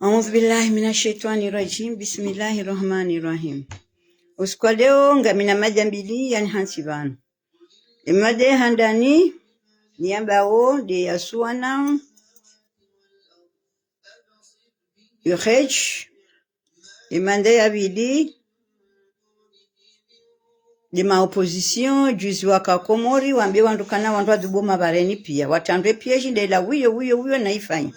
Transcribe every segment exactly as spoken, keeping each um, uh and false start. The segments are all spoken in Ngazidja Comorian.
أعوذ بالله من الشيطان الرجيم. بسم الله الرحمن الرحيم. Usiku wa leo ngamina mada mbili yanihantsi pvanu. Ye mada ya handani niyambao nde ya suala ya hedji. Ye mada ya pvili nde ma opposition, juzi waka Komori, wambe wandru kana wandru wadhubu mabareni pia. Watrandwe pia, jindela wiyo, wiyo, wiyo, na ifanya.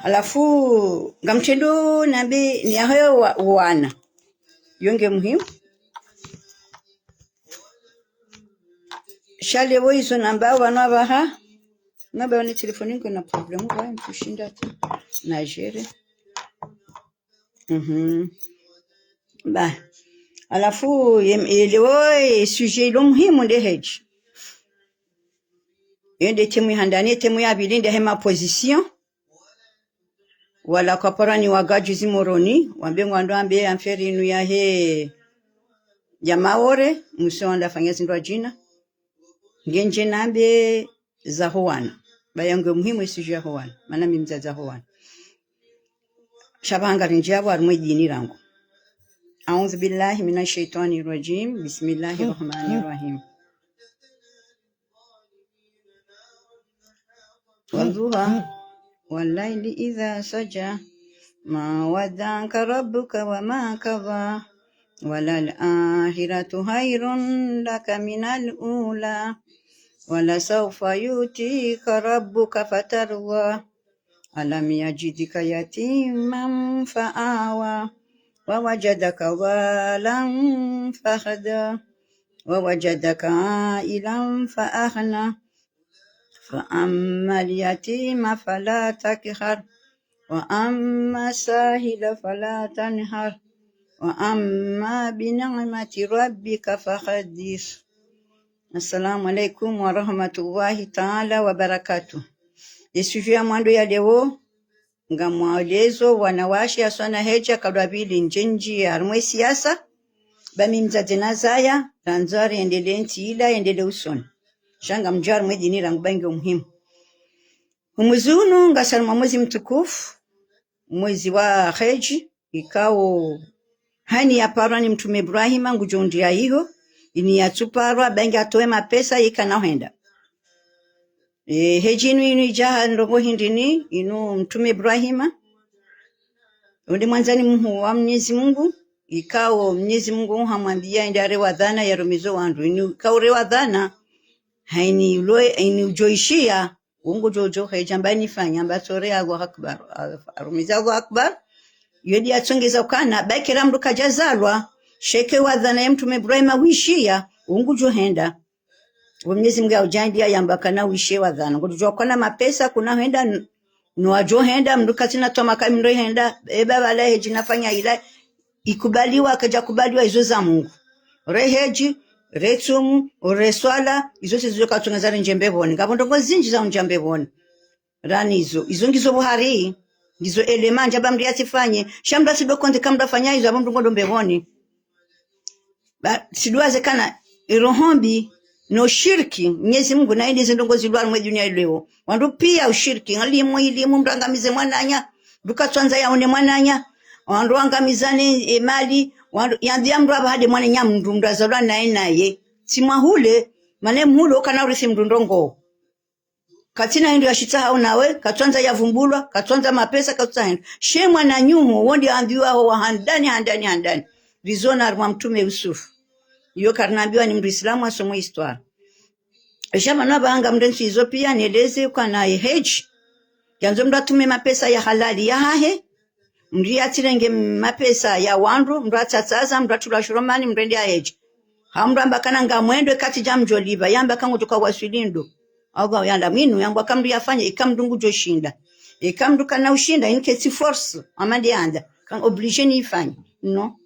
Halafu, ngamtrendo nambe ni yaho wa-, wana. Yo nge muhimu. Sha leo izo namba wanu apvaha. Namba wane telefoni ngena problème, wa mtushinda tu. Na gérer. Mhm. Ba. Halafu, ye, ye leo, ye sujet ilo muhimu nde hedji. Yo nde thème ya handani, thème ya pvili nde he ma opposition. Wala kwaparwa ni waga juzi Moroni, wambe ngwandro wambe affaire inu yahe, ya Maore, musi wandafanya zindru adjina. Ngendje nambe zaho wana. Ba yo nge muhimu ye sujet yaho wana. Mana mi mdzadze waho wana. Sha pvanu ngarindjiao harumwa ye dini rangu. أعوذ بالله من الشيطان الرجيم. بسم الله الرحمن الرحيم. والضحى. والليل إذا سجى. ما ودعك ربك وما قلى. وللآخرة خير لك من الأولى. ولسوف يعطيك ربك فترضى. ألم يجدك يتيما فآوى. ووجدك ضالا فهدى. ووجدك عائلا فأغنى. فأما اليتيم فلا تقهر. وأما السائل فلا تنهر. وأما بنعمة ربك فحدث. السلام عليكم ورحمة الله تعالى وبركاته. Ye sujet ya mwando ya leo, ngamwelezo wanawashe yaswana hedja kadwa pvili ndjendji harumwa ye siasa, ba mi mdzadze nazaya, randzo riendelee ntsi ila, yendelee usoni. Sha ngamdjuao harumwa ye dini rangu ba nge muhimu. Umwezi unu ngasi harumwa mwezi mtukufu, mwezi wa hedji, ikao haini yaparwa ni Mtrume Ibrahima ngudjo ndria iho, ini yatsuparwa, ba nge atowe mapesa yika na hwenda. E, hedji inu, inu idja ha ndrongoo hindri ni, inu Mtrume Ibrahima, onde mwandzani muhuu wa Mnyezi Mungu, ikao Mnyezi Mungu hamwambia ende are wadhana yarumize wandru. Inu ikao re wadhana, haini ulo, haini udjo ishia, wo ngudjo, djo hedja amba nifanya, amba tsore Allahu Akbar. A-, arumize Allahu Akbar. Yo ndi yatsongeza ukana, ba eka mndru kadjazalwa, sha eka wadhana ya Mtrume Ibrahima wishia, wo ngudjo henda. Wo Mnyezi Mungu yaudjandia yamba kana wishe wadhana. Ngudjo kwana mapesa kuna henda n-, no wadjo henda, mndru katsina twama ka mi ndo henda, eba pvala hedji nafanya ila, ikubaliwa, kadjakubaliwa, izo za Mungu. Re hedji, re tsumu, re swala, izo tsi zizo katsonga za rindje mbepvoni. Ngapvo ndrongoo zindji za undja mbepvoni. Rani izo. Izo ngizo buhari, ngizo elema ndjaba mndru yatsifanye. Sha mndru atsidokondze ka mndru afanya izo, apvo mndru ngondo mbepvoni. Ba, tsidjuwaze kana, iroho mbi, no shirki, Mnyezi Mungu, na indi zindrongoo zilo harumwa ye dunia leo. Wandru pia ushirki, ngalimu, ilimu, mndru angamize mwananya, mndru katswandza yaone mwananya, wandru wangamizane, e, mali, wandru, yambia mndru apvaha nde mwananya mndru, mndru azalwa naye naye. Tsi mwa hule, mana mhule ukana urisi mndru ndrongoo. Katsina hindru yashitsaha unawe, katswandza yavumbulwa, katswandza mapesa, katswandza hindru. She mwananyaho, wo nde ambiwaho wa handani, handani, handani. Rizona harumwa Mtrume Yusufu. Iyo karinambiwa ni mndru Islamu asome histoire. Esha mana pvanga mndru ntsi izo pia nieleze ukana ye hedji. Yandzo mndru atume mapesa ya halali yahahe. Mndru yatsirenge mapesa ya wandru, mndru atsatsaza, mndru atrulwa shiromani, mndru ende ya hedji. Ha mndru amba kana ngamwendo, eka tsidja mdjolipva, yamba ka ngudjo ka waswili ndo. Au ba yanda mwinu, yamba ka mndru yafanya, eka mndru ngudjo shinda. Eka mndru kana ushinda, inike tsi force, ama nde yanda. Ka obligé ni ifanye. No.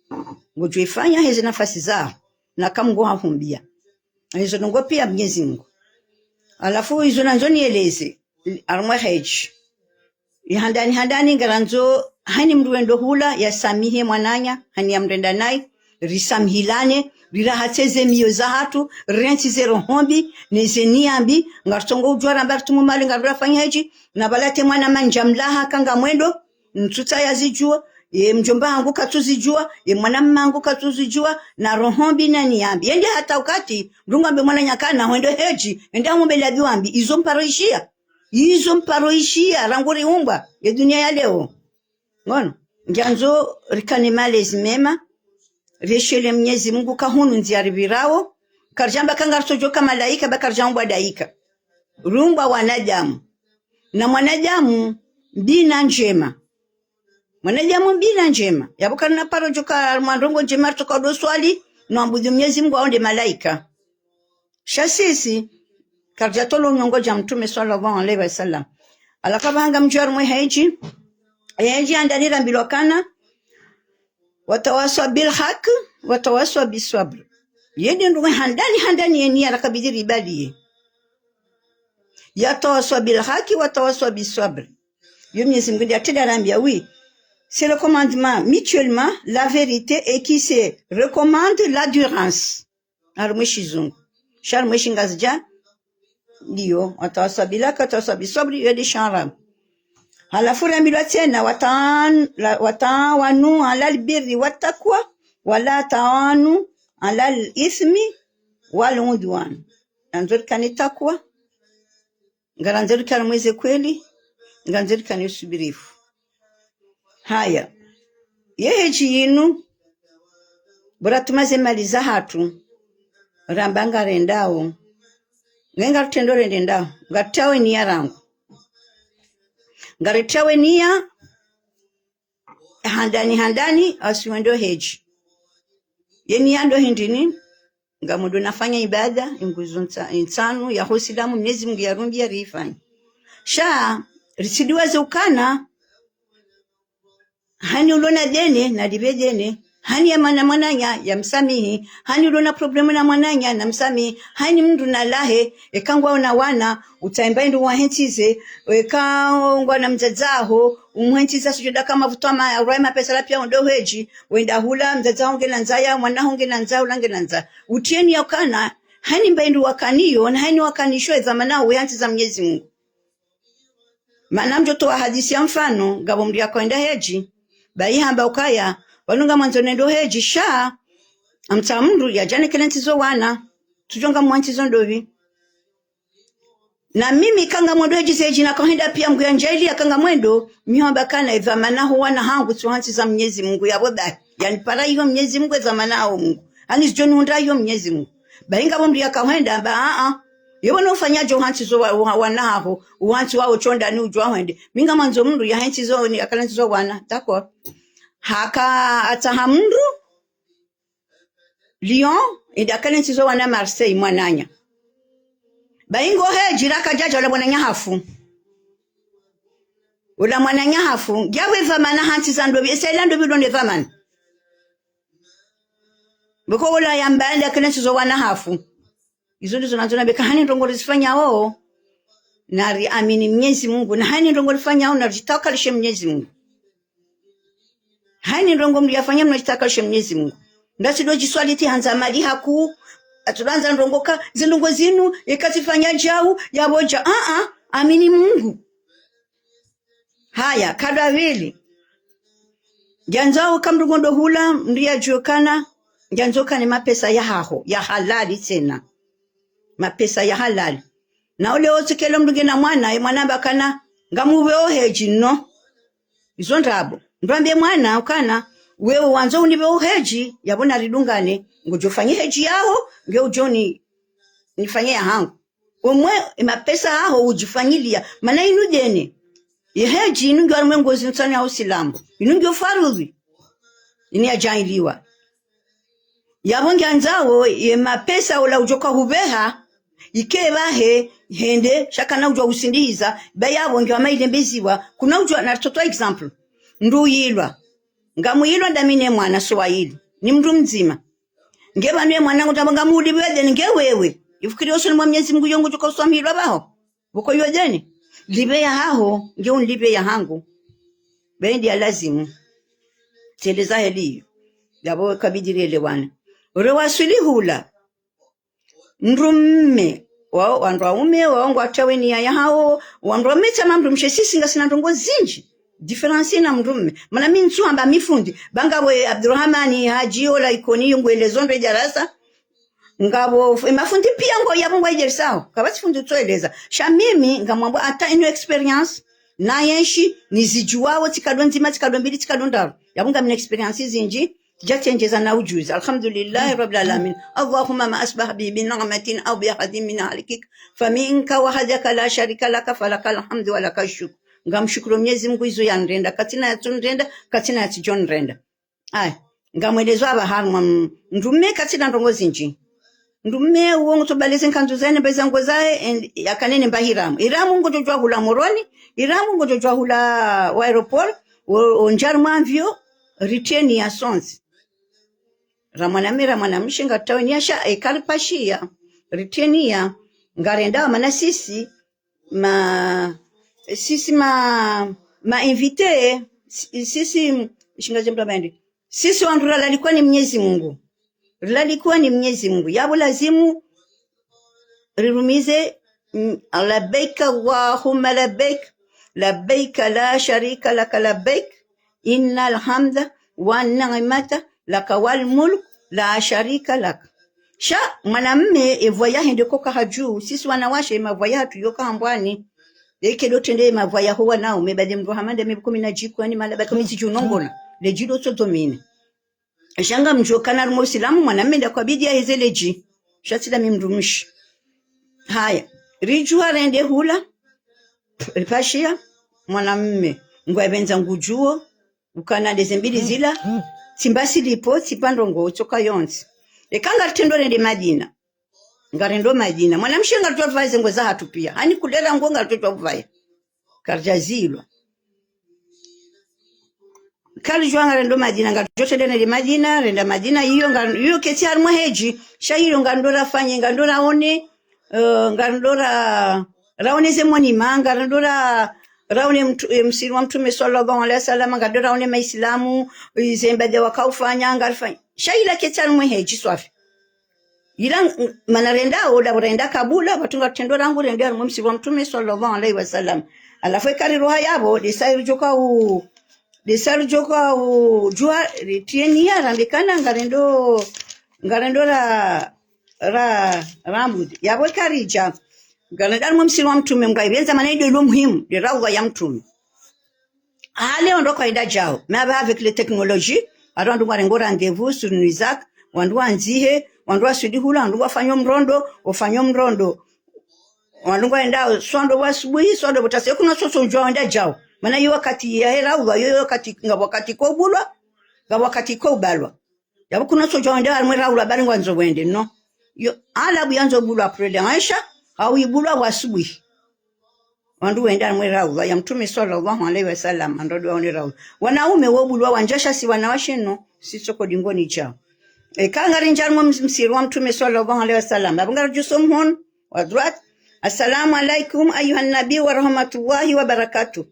Ngudjo ifanya heze nafasi zaho. Na ka Mungu hahumbia. Izo ndrongoo pia Mnyezi Mungu. Halafu izo nandzo nieleze, harumwa hedji. Ye handani handani ngarandzo, haini mndru wendo hula, yasamihe mwananya, haini yamrenda nayi, risamihilane, rirahatse ze miyo zahatru, rirantsi ze roho mbi, ne ze nia mbi, ngarutsongo udjuwa ramba ritsumu mali ngarurafanya hedji, na pvala te mwana mandja mlaha ka ngamwendo, ntsutsa yazidjuwa, ye mdjomba hangu katsuzidjuwa, ye mwana mmangu katsuzidjuwa, na roho mbi na niya mbi. Yende hata wakati, mdru ngu ambe mwananya kana, hwendo hedji, yende hamwambe ladhi wa mbi, izo mparo ishiya. Izo mparo ishiya, rangu riumbwa, ye duniya ya leo. Ngono, ngiandzo rikane malezi mema, rishele Mnyezi Mungu ka hunu ndziya ripvirao, karidjamba ka ngaritodjoka malaika, ba karidjaumbwa daika. Riumbwa wanadamu. Na mwanadamu mbi na ndjema. Mwanadamu mbi na ndjema. Yapvo karina paro djoka mwa ndrongo ndjema ritoka udo swali, no abudu Mnyezi Mungu hau nde malaika. Sha sisi, karidjatolo nyongo dja Mtrume swallallahu alayhi wa sallam. Alakaba hanga mdjuwa harumwa ye hedji, ye hedji handani rambilwa kana, watawaswa bil haki, watawaswa biswabri. Yende ndrongo handani, handani ye niya rakabidi ribaliye. Yatawaswa bil haki, watawaswa biswabri. Yo Mnyezi Mungu nde atrenda rambia, oui. C'est le commandement mutuellement, la vérité et qui se recommande l'adhérence. Harumwa ye shizungu. Sha harumwa ye shingazidja, ndiyo, watawaswa bil haki, watawaswa biswabri, yo nde shiarabu. Halafu rambilwa tsena, watan-, la-, wataawanu alal birri wattakwa, wala taawanu alal ithmi wal udwan. Nandzo rikane takwa, ngarandzo rikane mweze kweli, ngarandzo rikane usubirifu. Haya. Ye hedji yinu, bo ratuma ze mali zahatru, ramba ngarendao. Nge ngaritrendo rendendao, ngaritrawo ye niya rangu. Ngaritrawo ye niya, handani, handani, wasi wendo hedji. Ye niya ndo hindri ni, ngamdjo nafanya ibada, ye nguzo ntsa-, ntsanu, ya ho usilamu, Mnyezi Mungu yarumbiya rifanye. Sha, ritsidiwaze ukana, hani ulo na dene, nalipve dene. Hani ya mwana mwananya, yamsamihi. Hani ulo na problème na mwananya, namsamihi. Hani mndru nalahe, eka ngwawo na wana, utsaha mbaye ndo wahentsize, eka ngwawo na mdzadze waho, umhentsize asudjo daka mavutwa ma, urwaye mapesa la piya wendo hedji, wenda hula, mdzadze waho ngena ndzaya, mwana waho ngena ndzaya, hula ngena ndzaya. Utriye niya ukana, hani mbaye ndo wakaniyo, na hani wakanisho ye dhwamana uwe hantsi za Mnyezi Mungu. Mana mdjo towa hadisi ya mfano, ngapvo mndru yaka hwenda hedji, bahi hamba ukaya, wanu ngamwandzo nende hedji, sha, amtsaha mndru yadje yanike le ntsi zo wana, tsudjo ngamwandzo zo ndopvi. Na mimi eka ngamwendo hedji ze hedji naka hwenda piya Mngu yandjaaliya eka ngamwendo, mi hamba kana ye dhwamana ho wana hangu tsi hantsi za Mnyezi Mungu yapvo bahi. Yanipara iyo Mnyezi Mungu ye dhwamana ho Mungu. Hani zidjo nihundra iyo Mnyezi Mungu. Bahi ngapvo mndru yaka hwenda, amba, a, a. Ye bo no ufanyadje uhantsi zo wa, wa, wana haho, uhantsi wawo shonda ni udjuwa hwende. Mi ngamwandzo mndru yahentsi zo ni yakale ntsi zo wana. D'accord. Haka atsaha mndru, Lyon, yende yakale ntsi zo wana Marseille, mwananya. Bahi ngo hedji raka djadja ula mwananya hafu. Ula mwananya hafu, ngiyawe dhwamana hantsi za ndopvi, esa ila ndopvi ilo ne dhwamana. Boko ula yamba yende yakale ntsi zo wana hafu. Izo ndizo nandzo nambe ka hani ndrongo rizifanyao, nariamini Mnyezi Mungu, na hani ndrongo rifanyao, naridjitawakalishe Mnyezi Mungu. Hani ndrongo mndru yafanya mnadjitawakalishe Mnyezi Mungu. Ndatsidjo djiswaliti handza mali haku, atsulandza ndrongo ka, ze ndrongo zinu, eka zifanya djau, yapvo dja, a, a, amini Mungu. Haya, kadha pvili. Ngiandzao eka mndru ngondo hula, mndru yadjuwe kana, ngiandzo kane mapesa yahaho, ya halali tsena. Mapesa ya halali. Na ule wontsi kelo mndru ngena mwana, ye mwana amba kana, ngamupveo hedji no. Izo ndrabo. Mndru ambe mwana, ukana, wewe wandzo unipve uhedji, yapvo naridungane, ngodjo fanye hedji yaho, nge udjo ni, nifanye ya hangu. Omwe, ye mapesa yaho udjifanyiliya, mana inu dene. Ye hedji inu ngiyo harumwa ye nguzo ntsanu ya usilamu. Inu ngiyo faradhwi. Inu yadjaaliwa. Yapvo ngiandzao, ye mapesa ola udjoka hupveha, yike pvahe, hende, sha kana udjuwa usindihiza, ba yapvo ngiyo hama ilembeziwa, kuna udjuwa, naritowe exemple. Mndru yilwa. Ngamuyilwa ndami ne mwana swahili. Ni mndru mdzima. Nge pvanu ye mwana ngutamba ngamulipve deni nge wewe. Ifikiri osoni mwa Mnyezi Mungu yo ngudjoka uswamihilwa pvaho. Pvoko yo deni. Lipve yahaho, nge unilipve ya hangu. Bahi ndi ya lazimu. Tele za heli iyo. Yapvo kabidi rielewane. Ore waswili hula. Mndru mme, wao, wandru waume, wao ngwatrawe niya yahawo, wandru waume tsama mndru mshe sisi ngasina ndrongo zindji. Différence na mndru mme. Mana mi ntsuhamba mi fundi. Ba ngapvo Abdurahmani Hadji ola Ikoni yo ngwelezo ndro darasa. Ngapvo f-, mafundi piya ngo yapvo ngwayijelisao. Kapvatsi fundi utsoeleza. Sha mimi ngamwambo hata inu expérience. Nayenshi, nizidjuwao, tsikado ndzima, tsikado mbili, tsikado ndraru. Yapvo ngamina expérience zindji, tsidja tsendjeza na ujuzi. Alhamdulillahi Rabbil Alamin. اللهم ما أصبح بي من نعمة أو بأحد من خلقك فمنك وحدك لا شريك لك فلك الحمد ولك الشكر. Ngamshukuru Mwenyezi Mungu izo yanirenda, katsina yatsunirenda, katsina yatsidjonirenda. Aya, ngamwelezo apvaha harumwa m-, mndru mme katsina ndrongo zindji. Mndru mme uwo ngutso balize nkanzu zahe, ne beza ngo zahe, and yakane ne mba hiramu. Hiramu ngodjodjuwa hula Moroni, hiramu ngodjodjuwa hula wa aéroport, o, o ndjari mwa avion, ritriye niya sontsi. Ra mwanamme, ra mwanamshe, ngaritawe niya sha, eka ripashiya, ritriye niya, ngarendao mana sisi, ma, sisi ma, ma invité, si-, sisi, shinga jemba bende. Sisi wandru ralalikwa ni Mwenyezi Mungu. Ralalikwa ni Mwenyezi Mungu. Yapvo lazimu rirumize, mm, لبيك اللهم لبيك، لبيك لا شريك لك لبيك، إن الحمد والنعمة لك والملك لا شريك لك. Sha, mwanamme, e voix yahe nde ko kahadju, sisi wanawashe, e ma voix yahatru yo kahambwani. Eke ndo trende e ma voix yaho wanaume, bade mndru hama nda mi kumi na djikwani, mala baka mi tsidju nongona. Le dji lo tso domine. Sha ngamdjuo kana harumwa Usilamu, mwanamme nda kwabidi yaheze le dji. Sha tsi la mi mndru mshe. Haya, ridjuwa rende hula, ripashiya, mwanamme, ngwapvendza ngudjuo, ukana ndeze mbili zila, tsi mba silipo, tsi mba ndrongo, utsoka yontsi. Eka ngaritrendo rende Madina. Ngarendo Madina. Mwanamshe ngaridjo pvaya ze ngo zahatru piya. Hani kulera ngo ngaridjo pvaya. Karidja zilwa. Karidjuwa ngarendo Madina, ngaridjo trende rende Madina, renda Madina, iyo nga-, iyo ketsi harumwa hedji. Sha iyo ngando rafanye, ngando raone, eh, ngando ra-, raone ze monima, ngando ra-, raone mtu-, eh, msiri wa Mtrume swallallahu alaihi wasallam, ngando raone Maislamu, eh, ze mbada wakaufanya, ngarifanya. Sha ila ketsi harumwa hedji swafi. Ila, mm, mana renda, oda renda kabula, pvatsu ngatrendo rangu rende harumwa msiri wa Mtrume swallallahu alaihi wasallam. Halafu eka riroha yapvo, desa iridjoka u-, desa iridjoka udjuwa, ritriye niya, rambekana, ngarendo, ngarendo ra, ra, rambude. Yapvo eka ridja, ngarendo harumwa msiri wa Mtrume, ngwayipvendza mana ido ilo muhimu, de raudha ya Mtrume. Hale ondro kwayida djao. Mais apvaha avec les technologies, wandru wandru ngwarengo rendez-vous sur Nuzak, wandru wandzihe, wandru waswili hula, wandru wafanya mrondo, wafanya mrondo. Wandru ngwaenda, swando wa asubuhi, swando botase, kuna soso udjuwa wenda djao. Mana iyo wakati yahe raudha, iyo wakati, nga wakati ko bulwa, nga wakati ko balwa. Yapvo kuna soso udjuwa wenda harumwa raudha, bali ngwandzo wende, no. Yo, ala bu yandzo bulwa après le Isha, hau ibulwa wa asubuhi. Wandru wenda harumwa raudha ya Mtrume swallallahu alaihi wasallam, wandru waone raudha. Wanaume wo bulwa wandjasha si wanawashe no, si tsoko dingoni djao. Eka ngarindjia harumwa ms-, msiri wa Mtrume swallallahu alaihi wasallam. Apvo ngaridjuso mhono, wa droite. السلام عليكم أيها النبي ورحمة الله وبركاته.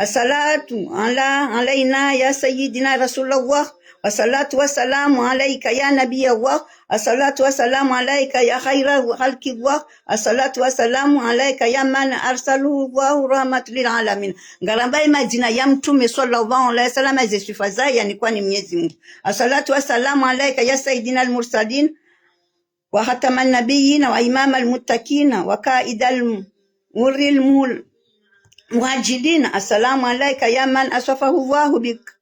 الصلاة على، علينا يا سيدنا رسول الله. والصلاة والسلام عليك يا نبي الله. الصلاة والسلام عليك يا خير خلق الله. الصلاة والسلام عليك يا من أرسله الله رحمة للعالمين. Ngaramba ye madzina ya Mtrume swallallahu alaihi wasallam, ze swifa zahe yanikwa ni Mwenyezi Mungu. الصلاة والسلام عليك يا سيدنا المرسلين وخاتم النبيين وإمام المتقين وقائد الغر المهجلين. السلام عليك يا من وصفك الله بك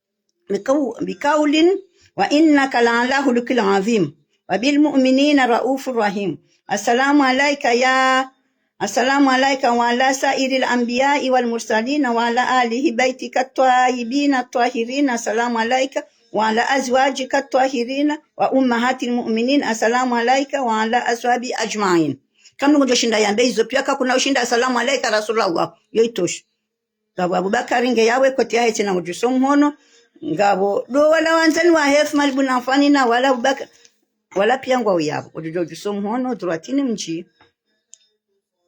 بقو-، بقول وإنك لعلى خلق عظيم وبالمؤمنين رءوف رحيم. السلام عليك يا، السلام عليك وعلى سائر الأنبياء والمرسلين وعلى آل بيتك الطيبين الطاهرين. السلام عليك وعلى أزواجك الطاهرين وأمهات المؤمنين. السلام عليك وعلى أصحابي أجمعين. Kamnu ngudjo shinda yambe izo piya, kakuna ushinda السلام عليك رسول الله. Yo itosha. Ngapvo Abubakari nge yawe koti yahe tsena udjuso mhono. Ngapvo ndo wala wandzani wahe Uthmani bun Affani na wala Abubakari. Wala piya ngwao yapvo. Udjo udjuso mhono, droitini mdji.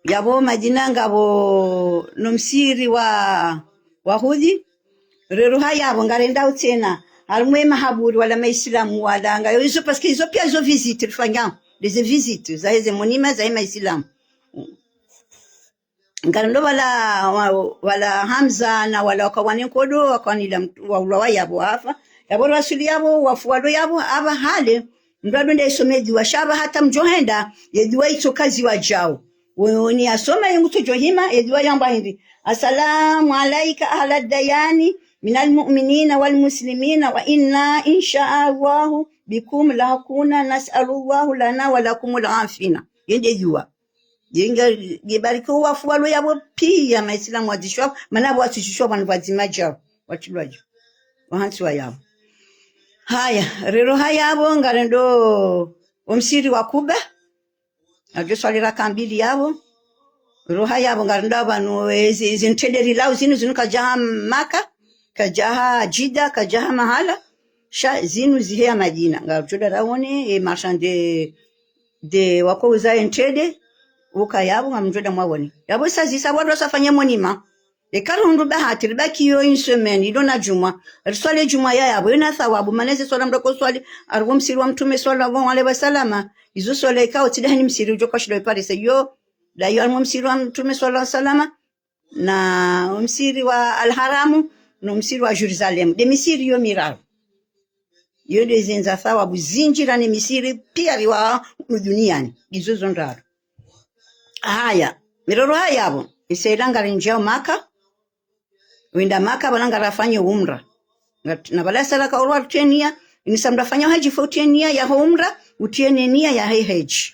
Yapvo Madina ngapvo no msiri wa, wa Hudhi. Reruha yapvo ngarendao tsena. Harumwa ye mahaburi wala Maislamu wala nga. Yo izo parce que izo piya izo visite rifanyao. Des visites. Zaheze monima, zahe Maislamu. Ngarendo pvala, wa-, pvala Hamza na wala waka wane nkodo, waka wanila mtu-, waulwa wa yapvo hafa. Yapvo rasuli yapvo, wafu walo yapvo, apvaha le, mndru ado nde yisome dua, sha pvaha hata mdjo henda, ye dua itsoka ziwa djao. Wo-, ni yasoma ye ngutso djo hima, ye dua yamba hindri: السلام عليك أهل الديان من المؤمنين والمسلمين وإنا إن شاء الله بكم لاحقون نسأل الله لنا ولكم العافية. Yende dua. Yenga, yebarikiwa wafu walo yapvo piya, maislamu wadzishwa, mana pvo watsishwa pvanu pvadzima djao, watsilwa djao. Wahantsi wa yapvo. Haya, rero ha yapvo, ngarendo omsiri wa Kuba, nadjo swali raka mbili yapvo. Rero ha yapvo, ngarendo pvanu, ezi, ezi ntrende rilawo zinu, zinu kadjaha Maka, kadjaha Jida, kadjaha mahala, sha zinu ziheya Madina. Ngamdjo da rawone, e marchand de, de wako uza ye ntrende, uka yapvo, ngamdjo da mwawone. Yapvo sa zisa wandru wasafanye monima. Eka rihundru bahati, ribaki yo une semaine, ilo na djumwa. Riswali djumwa ya yapvo, yona thawabu, mana ze swala mndru ako swali, harumwa omsiri wa Mtrume swallallahu alaihi wasallam. Izo swala ikao tsi dahoni msiri udjo kashindo iparise. Yo, da yo harumwa omsiri wa Mtrume swallallahu alaihi wasallam, na omsiri wa Al-Haramu, no msiri wa Jerusalem. Nde misiri yo miraru. Yo nde zendza thawabu zindji rane misiri piya riwa duniani. Izo zo ndraru. Haya, miroro ha yapvo, isa ila ngarendjao Maka, wenda Maka pvala ngarafanye umra. Ngat-, na pvala sala ka urwa utriye niya, inisa mndru afanya haji fo utriye niya yaho umra, utriye ne niya yahe haji.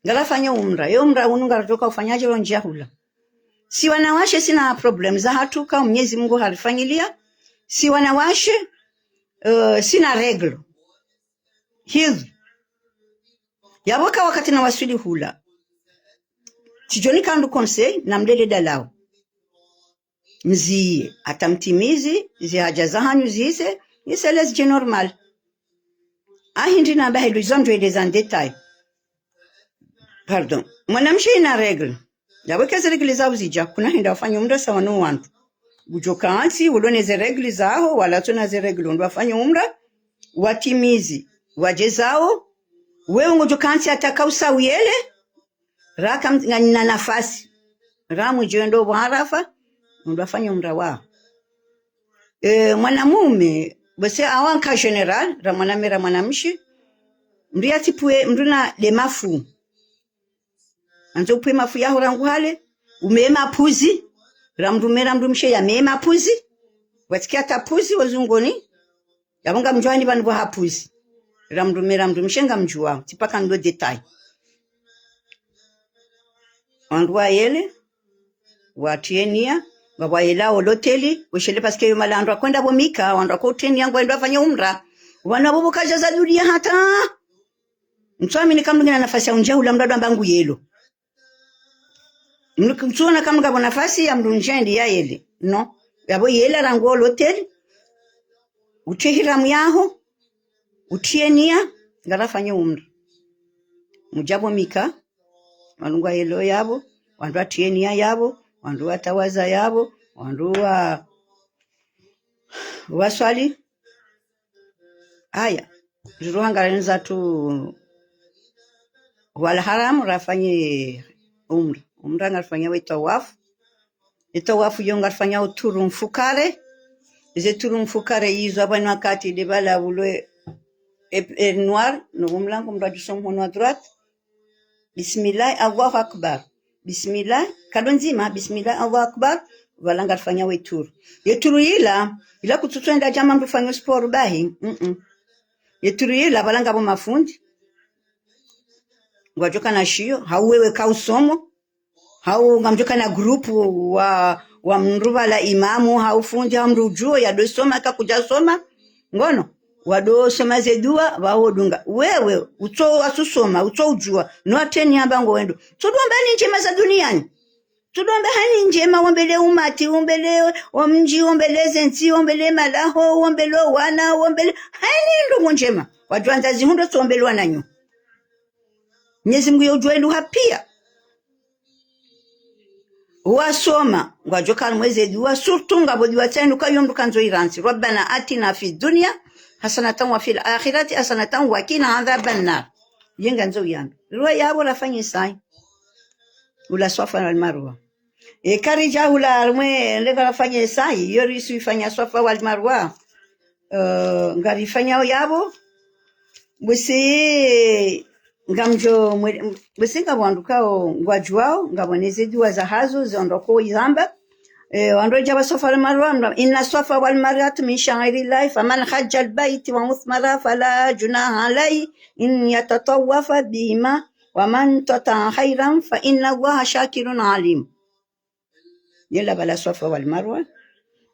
Ngarafanye umra, ye umra unu ngaridjoka ufanya dje lo ndjia hula. Si wanawashe sina problème zahatru ka Mwenyezi Mungu harifanyiliya. Si wanawashe, eh, sina règle. Hidhi. Yapvo ka wakati nawaswili hula, tsidjo nika mndru conseil, namlele dalao. Mziye, hata mtimizi, zihaja zahanyu zise, yisele zidje normal. Ahindri namba helu izo ndjo eleza en détail. Pardon. Mwanamshe ina règle. Yapvo eka ze règle zaho zidja, kuna hinda ufanye umra sawa no wandru. Udjo kantsi, ulo ne ze règle zaho, wala tsi na ze règle, ndo wafanye umra, watimizi, wadje zawo, wewe ngodjo kantsi hata ka usa uyele, raka m-, nganyina nafasi. Ramwe djendo pvo Arafa, ndo wafanye umra waho. E, mwanamume, bose awanka général, ra mwanamme ra mwanamshe, mndru yatsipvue, mndru na de mafu. Andzo upvue mafu yaho rangu hale, umeye mapvuzi, ra mndrume ra mndrumshe yameye mapvuzi, watsike hata pvuzi wozungoni, yapvo ngamdjuani pvanu pvo hapvuzi. Ra mndrume ra mndrumshe ngamdjuao, tsi paka ndo détail. Wandru wayele, watriye niya, ngapvo wayelao loteli, weshele parce que yo mahala wandru wakoenda pvo Mika, wandru wako utriye niya ngwaendo wafanye umra. Pvanu apvo pvo kaja za dunia hata. Mtsuamini ka mndru ngena nafasi ya undjia hula mndru ado amba nguyelo. Mndru, mtsuona ka mndru ngapvo nafasi ya mndru ndjendi yayele. No. Yapvo yela rangu loteli. Utriye ihramu yaho. Utriye niya. Ngarafanye umra. Mdja pvo Mika. Wandru ngwayelo yapvo. Wandru watriye niya yapvo. Wandru watawaza yapvo. Wandru wa, waswali. Haya, riruha ngarendza tu wala haramu rafanye umra. Umra ngarifanya we tawafu. Ye tawafu yo ngarifanya uturu mfukare. Ize turu mfukare izo apvanu wakati de pvala ulo e, e noir, no umlango mndru adjuso mhono wa droite. Bismillah, Allahu Akbar. Bismillah, kado ndzima, bismillah, Allahu Akbar. Pvala ngarifanya we turu. Ye turu yila, ila kutsutsu enda djama mndru fanyo sport bahi. Mm-mm. Ye turu yila, pvala ngapvo mafundi. Ngwadjoka na shiyo, hau wewe ka usomo. Hau ngamdjoka na groupe wa, wa mndru pvala imamu, hau fundi, hau mndru udjuo, yado soma, ka kudja soma. Ngono, wado soma ze dua, pvaho dunga. Wewe, utso wasusoma, utso udjua, no watriye niya amba ngowendo. Tsudomba ni ndjema za duniani. Tsudomba hani ndjema, wombele umati, wombele omdji, wombele zentsi, wombele malaho, wombele wana, wombele hani ndrongo ndjema. Wadjuandza zihundro tsombele wananyo. Mwenyezi Mungu yo udjua iluha piya. Wasoma, ngwadjoka mweze dua, surtout ngapvo dua tsenu ka yo mndru kandzo irantsi. ربنا آتنا في الدنيا حسنة وفي الآخرة حسنة وقنا عذاب النار. Yenga ndzo uyambe. Dua yapvo rafanye sa'i. Ula Swafa wal Marwa. Eka ridja hula harumwa, nde ngarafanya sa'i, iyo risuifanya Swafa wal Marwa. Eh, ngarifanyao yapvo, basi ngamdjo mwe-, basi ngapvo wandru kao ngwadjuwao, ngapvo ne ze duwa zahazo, ze wandru wako izamba. Eh, wandru wadja pva Swafa wal Marwa, mra-, إن الصفا والمروة من شعائر الله فمن حج البيت أو اعتمر فلا جناح عليه أن يطوف بهما ومن تطوع خيرا فإن الله شاكر عليم. Yela pvala Swafa wal Marwa.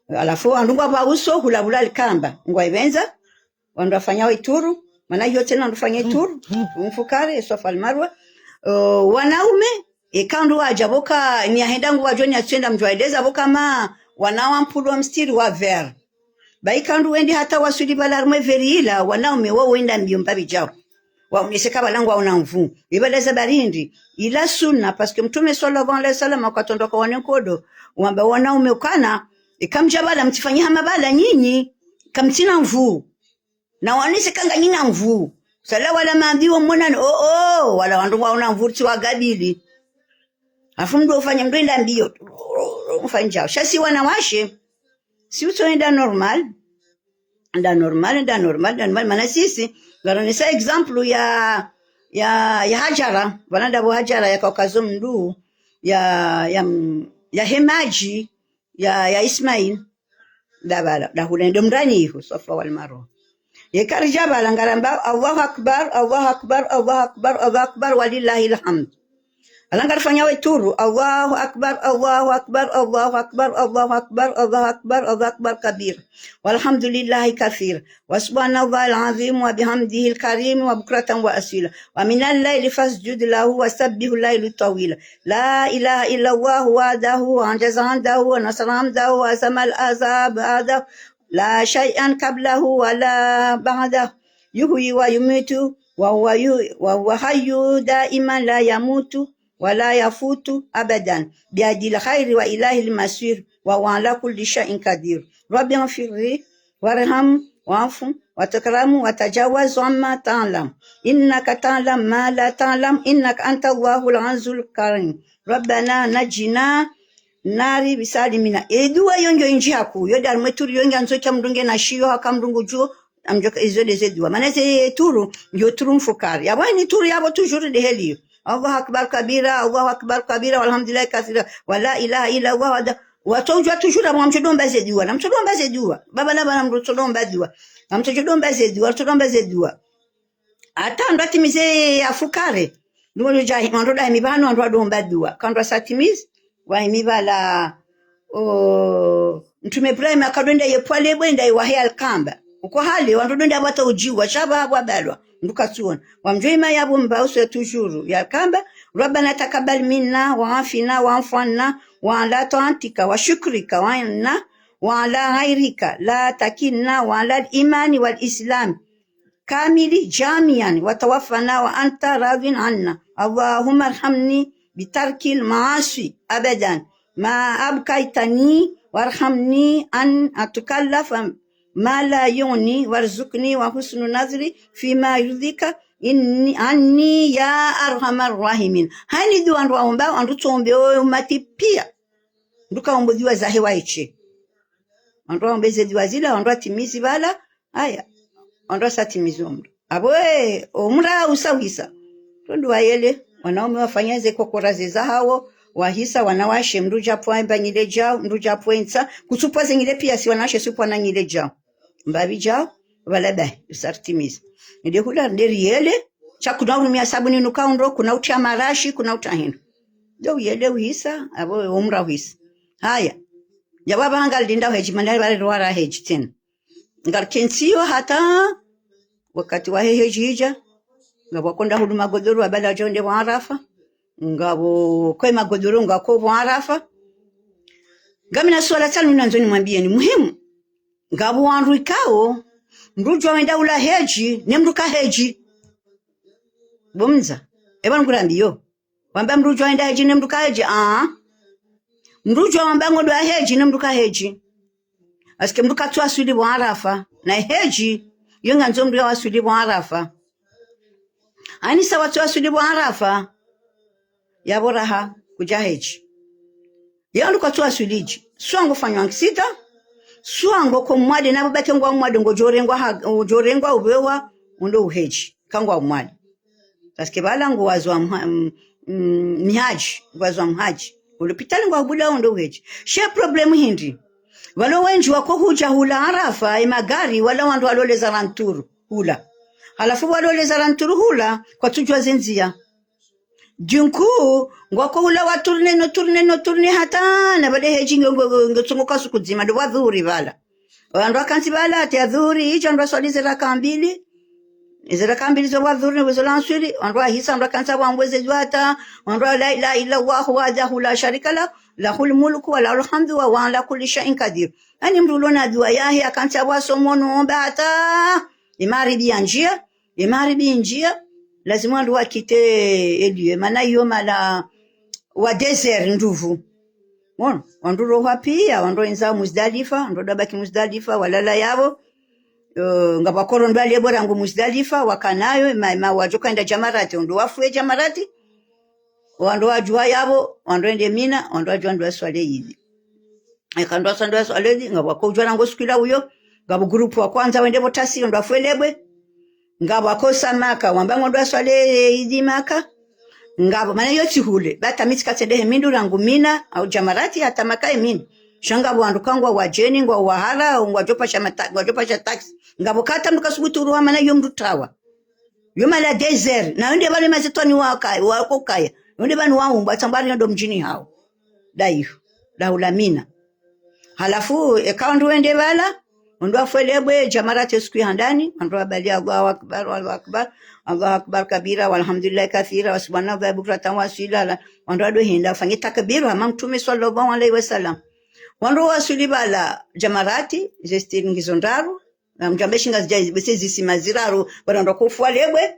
Halafu wandru ngwapvauso hula pvula Alkamba, ngwaipvendza, wandru wafanyao ituru, mana iyo tsena wandru fanya ituru, umfukare, Swafa wal Marwa. Eh, wanaume, eka wandru wadja pvoka, ni ahenda nguwadjo ni atsenda mdjwaeleza pvoka ma, wana wa mpulu wa mstiri wa vert. Ba ika wandru wendi hata waswili pvala harumwa e vert ila, wanaume wao wenda mbio mbapvi djao. Waonese ka pvala ngwaona nvuu. Ipvala za barindi. Ila sunna, parce que Mtrume swallallahu alayhi wasallam, wakati wandru waka wane nkodo, wamba wanaume ukana, ika mdja pvala mtsifanye hama pvala nyinyi, kamtsina nvuu. Na waonese ka nganyina nvuu. Sala wala mambiwa mwana ni, oh, oh, wala wandru ngwaona nvuu tsi wagabili. Halafu mndru ufanya mndru enda mbio. Ufanya djao. Sha si wanawashe, si utso enda normal. Enda normal, enda normal, enda normal. Mana sisi, ngaronesa exemple ya, ya, ya Hajara. Pvana ndapvo Hajara yaka ukazo mndru ya, ya, ya hemadji ya, ya Ismail. Ndapvala, ndahule ndo mrani iho, Swafa wal Marwa. Yeka ridja pvala ngaramba, الله أكبر، الله أكبر، الله أكبر، الله أكبر، ولله الحمد. Halafu ngarifanyao ituru, الله أكبر، الله أكبر، الله أكبر، الله أكبر، الله أكبر، الله أكبر كبيرا، والحمد لله كثيرا، وسبحان الله العظيم وبحمده الكريم وبكرة وأصيلا، ومن الليل فاسجد له وسبحه ليلا طويلا. لا إله إلا الله وحده أنجز وعده ونصر عبده وهزم الأحزاب وحده لا شيء قبله ولا بعده يحيي ويميت وهو ي-، وهو حي دائما لا يموت ولا يفوت أبدا بيده الخير وإليه المصير وهو على كل شيء قدير. رب اغفر لي وارحم واعف وتكرم وتجاوز عما تعلم إنك تعلم ما لا تعلم إنك أنت الله العزيز الكريم. ربنا نجنا من النار بسلام. Edua iyo ngiyo indji hakuu, iyo nde harumwa eturu iyo ngiyandzo ka mndru nge na shiyo haka mndru ngudjuo, amdjoka izo nde ze dua. Mana ze turu, ngiyo turu mfukare. Yapvo ni turu yapvo toujours nde heli iyo. الله أكبر كبيرا، الله أكبر كبيرا، والحمد لله كثيرا، ولا إله إلا الله وحده. Watso udjua toujours apvo ngamtso domba ze dua. Namtso domba ze dua. Pvapvo na pvanu mndru tso domba dua. Ngamtso domba ze dua, tso domba ze dua. Hata wandru watimize ya fukare. Ndo djahi, wandru wahimi pvanu, wandru wadomba dua. Ka wandru wasatimizi, wahimi pvala, o, Mtrume Ibrahim akadwenda yepvwale bwenda yewahe Alkamba. Uko hale, wandru dwenda pvwata udjiwa, sha pvapvo pvabalwa. Mndru katsuona. Wamdjo hima yapvo mba uso ya toujours ya Alkamba. ربنا تقبل منا وعافنا واعف عنا وعلى طاعتك وشكرك وعنا وعلى غيرك لا تكلنا وعلى الإيمان والإسلام كامل جامعا وتوفنا وأنت راض عنا. اللهم ارحمني بترك المعاصي أبدا ما أبقيتني وارحمني أن أتكلف ما لا يغني وارزقني وحسن النظر فيما يرضيك إني، إني يا أرحم الراحمين. Hayini dua wandru waomba, wandru tsoombe oyo umati pia. Mndru kaombe dua zahe waishe. Wandru waombe ze dua zila, wandru watimizi pvala, haya, wandru wasatimizi omndru. Apvo, eh, omndru usawisa. Tondro wayele, wanaume wafanya ze kokora ze zahawo, wahisa, wanawashe, mndru djapvo emba nyile djao, mndru djapvo entsa, kutsupva ze nyile pia si wanawashe supva na nyile djao. Mbapvi djao, pvala bahi, usaritimizi. Nde hula nde riyele, sha kuna urumia sabuni nuka undro, kuna utia marashi, kuna utia hindru. Ndo uyele uhisa, apvo omndru uhisa. Haya. Yapvo apvaha ngalindao hedji, mana pvale rwara hedji tsena. Ngarikentsi yo hata wakati wahe hedji idja. Ngapvo wakoenda hulu magodoro wapvala wadjo wende pvo Arafa. Ngapvo kwe magodoro ngwako pvo Arafa. Ngamina suala tsanu nandzo nimwambiyeni muhimu. Ngapvo wandru ikao, mndru udjua wenda hula hedji, ne mndru ka hedji. Bo mdza, eba ngurambiyo. Wamba mndru udjua wenda hedji ne mndru ka hedji, aa. Mndru udjua wamba ngodjo hedji ne mndru ka hedji. Parce que mndru katsu waswili pvo Arafa. Na hedji, yo ngandzo mndru ya waswili pvo Arafa. Hayini sa watsu waswili pvo Arafa. Yapvo raha, kudja hedji. Ye wandru kwatsu waswilidji. Swa ngwafanywa ngisita, swa ngwako mwade, na pvo baki ngwa mwade, ngodjorengwa ha-, ngodjorengwa upvewa, undo uhedji, ka ngwa mwade. Parce que pvala ngwazwa mha-, m-, m-, mihadji, ngwazwa mhadji. Ulupitali ngwa buda undo uhedji. She problème hindri. Pvalo wendji wako hudja hula Arafa, ye magari, wala wandru walo les alentours hula. Halafu walo les alentours hula, kwatsudjuwa ze ndziya. Du coup, ngwako hula wa tourner no tourner no tourner hata, na pvale hedji nge, nge, nge, nge tsongo ka suku dzima, ndo pvwa dhuhuri pvala. Wandru wakantsi pvala, hata ya dhuhuri, idja wandru waswali ze raka mbili. Ze raka mbili zo pvwa dhuhuri, ne zo lanswiri, wandru wahisa, wandru wakantsi pvwa mbweze djuwa hata, wandru wa la ilaha illa Allahu wahdahu la sharika lah, lahul mulku wa lahul hamdu wa huwa ala kulli shay'in qadir. Yaani mndru ulo na dua yahe, akantsi pvwa somo no omba hata, ye magharibi yandjia, ye magharibi yindjia, lazima wandru wakite ye lieu, mana iyo mahala wa désert ndupvu. Ngono, wandru roha pia, wandru wendza Muzdalifa, wandru wabaki Muzdalifa, walala yapvo. Eh, ngapvo wakoro ndo walebwe rangu Muzdalifa, wakanayo, ma, ma wadjoka enda Jamarati, ndo wafuye Jamarati, wandru wadjuwa yapvo, wandru wende Mina, wandru wadjuwa ndo waswali Idi. Eka ndo waswali, ndo waswali Idi, ngapvo wako udjuwa rangu siku ila uyo, ngapvo groupe wa kwandza wende pvo tasi, ndo wafuye lebwe. Ngapvo wakosa Maka, wamba ngo ndo waswali Idi Maka. Ngapvo, mana iyo tsi hule, bata mi tsika tsende he mindru rangu Mina, au Jamarati, hata Maka ye Mina. Sha ngapvo wandru ka ngwa wadjeni, ngwa wahara, ngwadjopasha mata-, ngwadjopasha taxi. Ngapvo kata mndru kasubutu uruha mana iyo mndru tawa. Yo mahala désert, na yo nde pvanu mazetwani waka-, wakokaya. Yo nde pvanu waumbwa, tsamba ari yo ndo mdjini hawo. Nda iyo, nda hula Mina. Halafu, eka wandru wende pvala, wandru wafuye lebwe, Jamarati siku ya handani, wandru wabali Allahu Akbar, Allahu Akbar, Allahu Akbar kabira, walhamdulillahi kathira, wa subhanallahi bukratan wa asila, wandru wado henda, wafanye takbiru, hama Mtrume swallallahu alayhi wa sallam. Wandru waswili pvala Jamarati, ze style ngizo ndraru, na mdjambe shinga zidja bese zisima ziraru, pvala ndo wako ufuwa lebwe,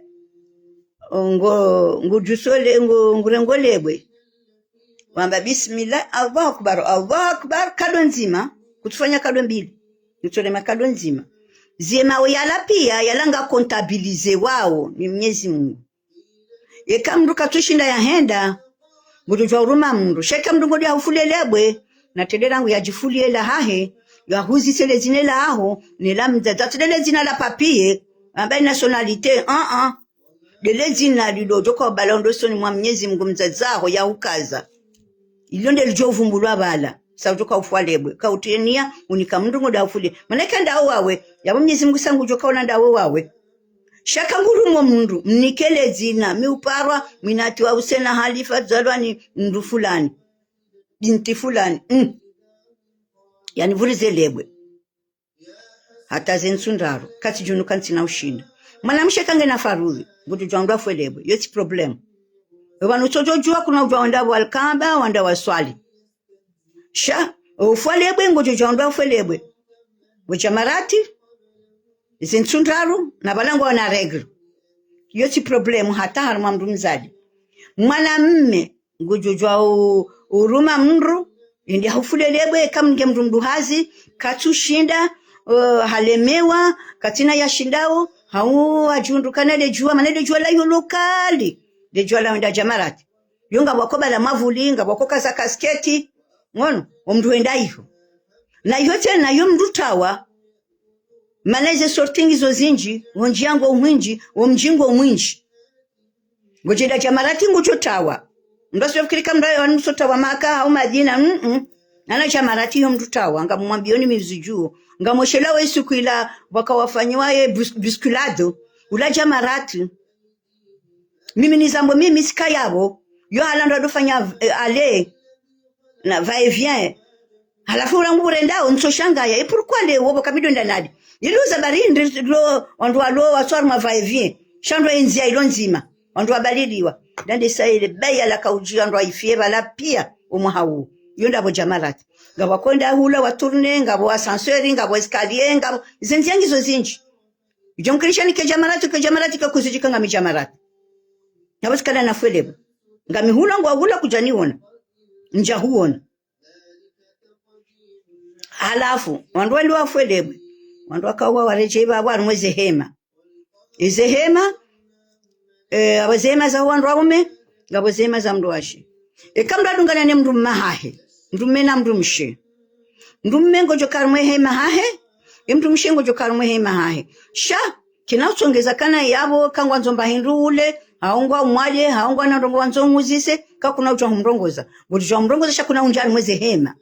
ngo, ngudjusole, ngo, ngurengo lebwe. Wamba bismillah, Allahu Akbar, Allahu Akbar, kado ndzima, kutsufanya kado mbili. Kutsorema kado ndzima. Ze mawe yala pia, yala nga comptabilisé wao, ni Mnyezi Mungu. Eka mndru katsushinda yahenda, ngudjodjuwa uruma mndru. Sha eka mndru ngodjo yahufulie lebwe, na tendela ngu yadjifulie lahahe, yahuzise le dzina laho, ne la mdzadze, tsi le dzina la papier, amba nationalité, ah, ah. Ndele dzina lilo djoka ubala ndo usoni mwa Mnyezi Mungu mdzadze waho yahukaza. Ilo nde lidjo uvumbulwa pvala. Sa udjoka ufuwa lebwe. Ka utrenia, unika mndru ngodjo yahufulie. Mana eka ndawo wawe, yapvo Mnyezi Mungu sa ngudjoka ona ndawo wawe. Sha eka ngurumo mndru, mnike le dzina, mi uparwa, Mwinati wa Husena Halifa, dzalwa ni mndru fulani. Binti fulani, mm. Yanivurize lebwe. Hata ze ntsu ndraru, katsidjunu kantsina ushinda. Mwanamshe eka ngena faradhwi, ngudjodjuwa ndo afuwe lebwe, iyo tsi problème. Epvanu utsodjodjuwa kuna udjuwa wenda pvo Alkaaba, wenda waswali. Sha, ufuwa lebwe, ngudjodjuwa ndo afuwe lebwe. Pvo Jamarati, ze ntsu ndraru, na pvala ngwaona règle. Iyo tsi problème, hata harumwa mndru mdzadze. Mwanamme, ngudjodjuwa u-, uruma mndru, yende yahufulie lebwe, eka mnge mndru mduhazi, katsushinda, eh, halemewa, katsina yashindao, hau hadjihundru kana le djuwa, mana le djuwa la iyo lokali, le djuwa la wenda Jamarati. Yo ngapvo wako bala mavuli, ngapvo wako kaza kasketi, ngono, wo mndru wenda iho. Na iho tsena, yo mndru tawa, mana ze sortie ngizo zindji, wo ndjia ngo mwindji, wo mdji ngo mwindji. Ngodjo enda Jamarati ngudjo tawa. Mndru asifikiri ka mndru ayo wani mso tawa Maka au Madina, mm-mm. Nana Jamarati yo mndru tawa, ngamwambioni mi nizidjuo. Ngamweshelea we siku ila waka wafanyiwa ye bus-, bousculade. Ula Jamarati. Mimi nizambo mimi tsika yapvo. Yo hala ndo wadofanya, eh, aller na va-et-vient. Halafu ulangu urendao, ntsoshangaya. Et pourquoi le wo pvo kamido nda nadi? Ilo za bari ndri lo, wandru walo, watswari ma va-et-vient. Sha ndo endzia ilo ndzima. Wandru wabaliliwa. Nda nde sa ile baya la kaudji, wandru waifie pvala pia, omwaha wo. Yo ndapvo Jamarati. Ngapvo wakoenda hula wa tourner, ngapvo ascenseur, ngapvo escalier, ngapvo, ze ndzia ngizo zindji. Idjo mkinisha nike Jamarati, ke Jamarati, ke kuzidjika ngami Jamarati. Ngapvo tsikala nafuwe lebwe. Ngami hula ngwa hula kudjaniona. Ndja huona. Halafu, wandru wali wafuwe lebwe. Wandru wakawa waredjei pvapvo harumwa ze hema. Eze hema, eh, apvo ze hema za wandru waume, ngapvo ze hema za mndru washe. Eka mndru adungana ne mndru mmahahe. Mdrume na mdrumshe. Mdrume ngodjo ka harumwa ye hema hahe, ye mdrumshe ngodjo ka harumwa ye hema hahe. Sha, kina utsongeza kana yapvo, ka ngwandzo mba hindru ule, hau ngwa umwalye, hau ngwana ndrongo wandzo umuzise, ka kuna udjo humrongoza. Ngodjo humrongoza sha kuna undja harumwa ze hema.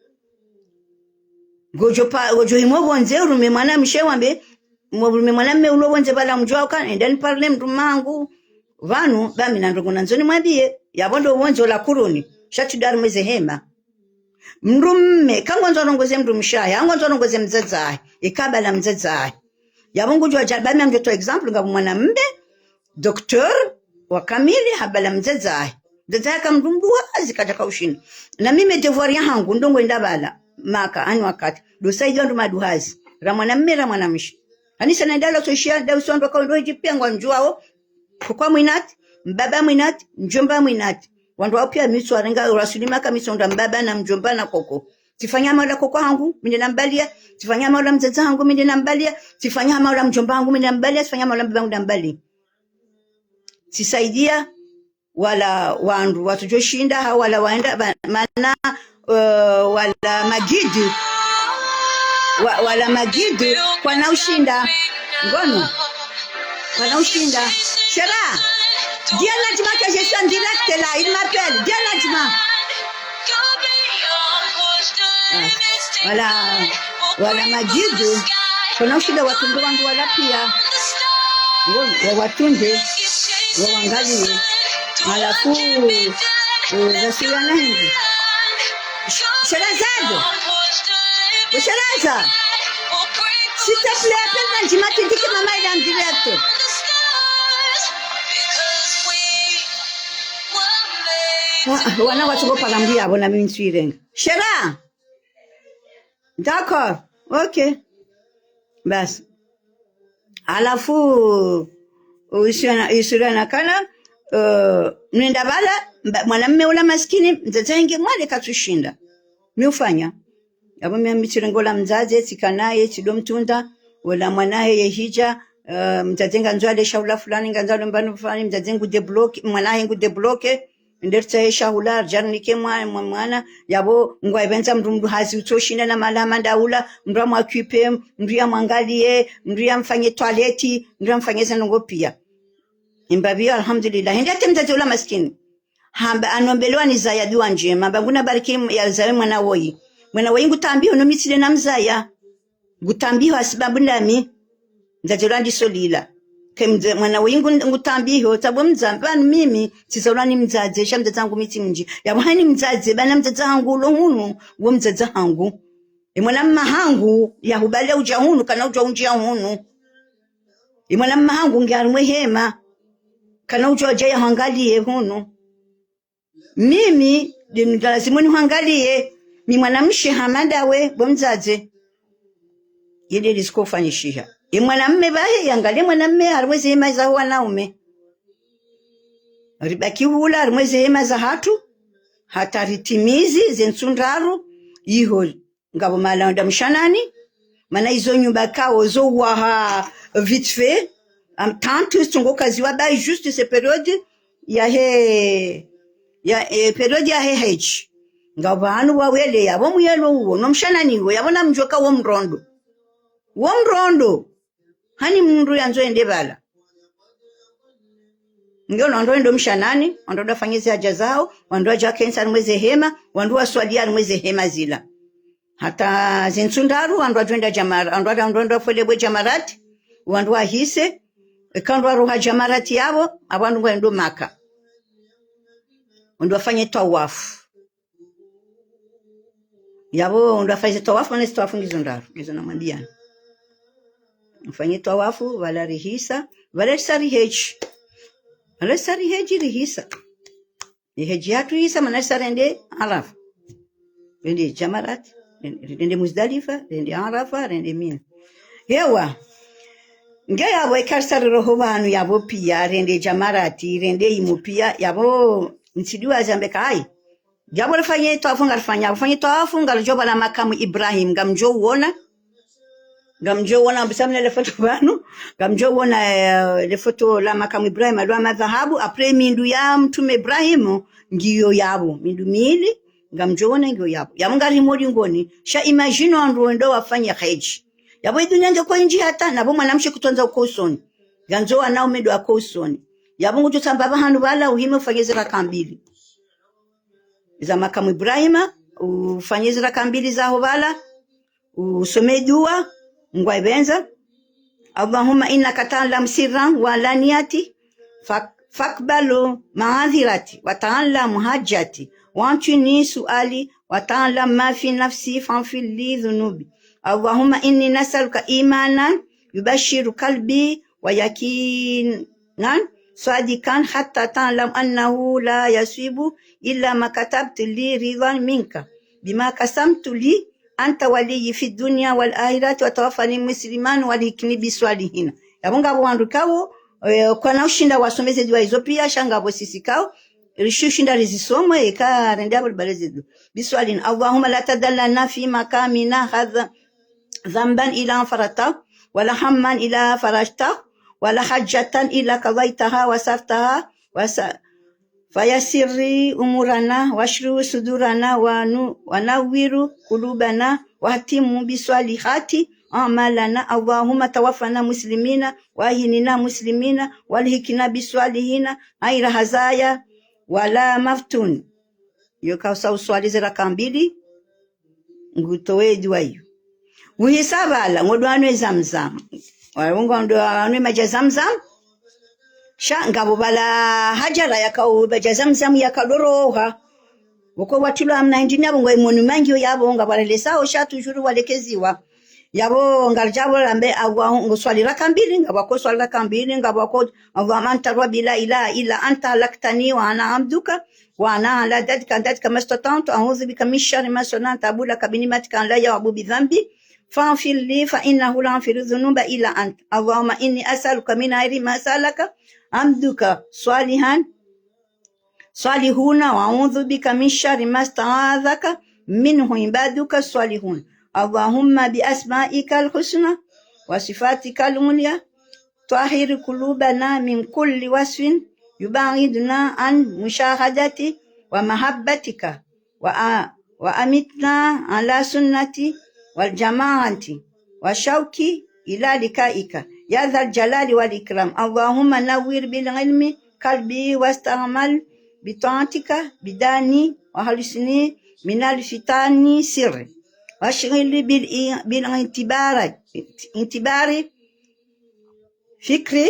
Ngodjo pa, ngodjo himo pvondze urume mwanamshe wambe, mo-, urume mwanamme ulo pvondze pvala mdjuwa uka, enda ni parle mdrume hangu. Pvanu, ba mi na ndrongo nandzo nimwambiye, yapvo ndo pvondze ola kuruni, sha tsi ndo harumwa ze hema. Mdrume, ka ngwandzo arongoze mdrumshe hahe, ha ngwandzo arongoze mdzadze hahe, ika pvala mdzadze hahe. Yapvo ngudjuwa dja, ba mi ngamdjo towa exemple, ngapvo mwanamme, docteur, wa kamili, ha pvala mdzadze hahe. Mdzadze hahe ka mdru mduhazi kadja ka ushinda. Na mimi devoir ya hangu, ndo ngwenda pvala, maka, ani wakati. Ndo saidiya wandru maduhazi. Ra mwanamme, ra mwanamshe. Ani sana ndala so ishiya, nda uso wandru waka ndo hidji piya ngwandjuwao, pukwa mwinati, mbaba mwinati, mdjomba mwinati. Wandru wao piya mi tsi warenga, urasuli maka mi tsi ndo mbaba na mdjomba na koko. Tsifanya hama ola koko hangu, mi nde nambaliya. Tsifanya hama ola mdzadze hangu, mi nde nambaliya. Tsifanya hama ola mdjomba hangu, mi nde nambaliya. Tsifanya hama ola mbaba hangu, nde nambaliya. Tsisaidiya wala wandru watsudjo shinda, hau wala waenda, ba-, mana, eh, wala magidi. Wa-, wala magidi, kwana ushinda. Ngono. Kwana ushinda. Sera, dis à Nadjma que je suis en direct là, il m'appelle. Dis à Nadjma. Ah, wala, wala magidi, kwana ushinda watunde wandru wala piya. Ngono, wa-, watunde, wawangaliye. Halafu, eh, zasiyana hindri. Sheleza zo. Sheleza. S'il te plaît, appelle Nadjma, tu dis que maman est en direct. Wa-, wana watsuko pvala mbi yapvo na mi ntsuirenga. Shera. D'accord. Ok. Basi. Halafu, usiona, usiona kana, eh, nenda pvala, mba-, mwanamme ula maskini, mdzadze hangu mwale katsushinda. Mi ufanya. Yapvo mi ambi tsirenga ola mdzadze, tsika naye, tsido mtunda, ola mwana hahe ye hidja, eh, mdzadze ngandzo ale shahula fulani, ngandzo ale mbano fulani, mdzadze ngu débloqué, mwana hahe ngu débloqué, ende ritsahe shahula, ridja rinike mwa-, mwa-, mwana, yapvo ngwa ipvendza mdru mduhazi utsoshinda na mahala hama ndaula, mdru amwakipe, mdru yamwangaliye, mdru yamfanye toilette, mdru yamfanye ze ndrongo piya. Imba piya, alhamdulillah. Hende hata mdzadze ula maskini. Hamba anombelewa nizaya dua ndjema, hamba nguna bariki ya zawe mwana woyi. Mwana woyi ngutambiho no mi tsile na mzaya. Ngutambiho hasibabu ndami. Mdzadze lwa ndiso lila. Ke mdze-, mwana woyi ngu-, ngutambiho, tsabo mdza, pvanu mimi, tsizaulwa ni mdzadze, sha mdzadze hangu mi tsi mdji. Yapvo hani mdzadze, pvana mdzadze hangu ulo hunu, wo mdzadze hangu. Ye mwana mma hangu, yahubali udja hunu, kana udja undjiya hunu. Ye mwana mma hangu nge harumwa ye hema, kana udja udja yahwangaliye hunu. Mimi, ndi mdru lazimu nihwangaliye, mi mwanamshe hama ndawe, bo mdzadze. Yende riziko ufanyishiha. Ye mwanamme pvahe, yangaliye mwanamme, harumwa ze hema za wanaume. Ribaki hula, harumwa ze hema zahatru, hata ritimizi, ze ntsu ndraru, iho, ngapvo mahala wenda mshanani, mana izo nyumba kao zo waha vite fait, am, tantu, tsi ngo kaziwa ba juste ces périodes, yahe, ya, eh, période yahe hedji. Ngapvo hanu wawele, yapvo muyelo uwo, no mshanani uwo, yapvo na mdjoka wo mrondo. Wo mrondo. Hani mndru yandzo ende pvala. Nge wandru wendo mshanani, wandru wafanye ze haja zawo, wandru wadja wakentsi harumwa ze hema, wandru waswali harumwa ze hema zila. Hata ze ntsu ndraru, wandru wadjo enda jamara-, wandru wadjo, wandru wafwele bwe jamarati, wandru wahise, eka wandru waroha jamarati yapvo, apvo wandru ngwendo Maka. Wandru wafanye tawafu. Yapvo ndo afanye ze tawafu, mana ze tawafu ngizo ndraru, ngizo namwambiyani. Mfanye tawafu, pvala rihisa, pvala risa rihedji. Pvala risa rihedji rihisa. Rihedji hatru hisa, mana risa rende Arafa. Rende Jamarat, rende, rende Muzdalifa, rende Arafa, rende Mina. Ewa. Nge yapvo eka risa riroho pvanu yapvo piya, rende Jamarati, rende imu piya, yapvo ntsidiwa zambe kayi. Yapvo rifanye tawafu ngarifanya, rifanye tawafu ngaridjo pvala makamu Ibrahim, ngamdjo uona. Ngamdjo uona, mbisa mna le foto pvanu, ngamdjo uona, eh, le foto la makamu Ibrahim, alwa madhahabu, après mindru ya mtrume Ibrahim, ngiyo yapvo, mindru mili, Ngamdjo wona ngiyo yapvo. Yapvo ngari moli ngoni. Sha imagine wandru wendo wafanye hedji. Yapvo idunia nge ko indji hata, napvo mwanamshe kutsandza uko usoni. Ngandzo wanaume ndo wako usoni. Yapvo ngudjo tsamba pvahanu pvala, uhime ufanye ziraka mbili. Za makamu Ibrahima, ufanye ziraka mbili zaho pvala, usome dua, Mngu aipvendza. اللهم إنك تعلم سري وعلانيتي، فاق-، فاقبل معذرتي، وتعلم حاجتي، وأعطني سؤالي، وتعلم ما في نفسي، فاغفر لي ذنوبي. اللهم إني أسألك إيمانا يبشر قلبي، ويقينا صادقا حتى تعلم أنه لا يصيب إلا ما كتبت لي رضا منك، بما قسمت لي أنت ولي في الدنيا والآخرة، وتوفني مسلما وألحقني بالصالحين. Yapvo ngapvo wandru ikao, eh, kwana ushinda wasome ze dua izo pia, sha ngapvo sisi ikao, rishu shinda rizisome, eka rende apvo ribale ze dua. بالصالحين. اللهم لا تدع لنا في مقامنا هذا ذنبا إلا غفرته، ولا هما إلا فرجته، ولا حاجة إلا قضيتها ويسرتها، وس-، فيسر أمورنا، واشرح صدورنا، ونو-، ونور قلوبنا، وأتم بالصالحات أعمالنا. اللهم توفنا مسلمين، وأحينا مسلمين، وألحقنا بالصالحين، غير خزايا ولا مفتون. Iyo kausa uswali ziraka mbili, ngutowe dua iyo. Uhisa pvala, ngodjo wanwe Zamzam. Wala ngodjo wanwe madji ya Zamzam. Sha ngapvo pvala hadjara yakao madji ya Zamzam yakadoroha. Woko watrilwa amna indini yapvo ngwaimoni mangiyo yapvo ngapvo walelesao sha toujours walekeziwa. Yapvo ngaridjo pvo rambe apvo ngoswali raka mbili, ngapvo wako swali raka mbili, ngapvo wako اللهم أنت ربي لا إله إلا أنت خلقتني وأنا عبدك وأنا على عهدك ووعدك ما استطعت، أعوذ بك من شر ما صنعت، أبوء لك بنعمتك علي وأبوء بذنبي، فاغفر لي فإنه لا يغفر الذنوب إلا أنت. اللهم إني أسألك من خير ما سألك عبادك الصالحون، وأعوذ بك من شر ما استعاذك منه عبادك الصالحون. اللهم بأسمائك الحسنى وصفاتك العليا طهر قلوبنا من كل وصف يبعدنا عن مشاهدة ومحبتك، وأ-، وأمتنا على السنة والجماعة والشوق إلى لقائك يا ذا الجلال والإكرام. اللهم نور بالعلم قلبي واستعمل بطاعتك بدني وأخلصني من الفتن سري وأشغل بالإ-، بالاعتبار، اعتبار فكري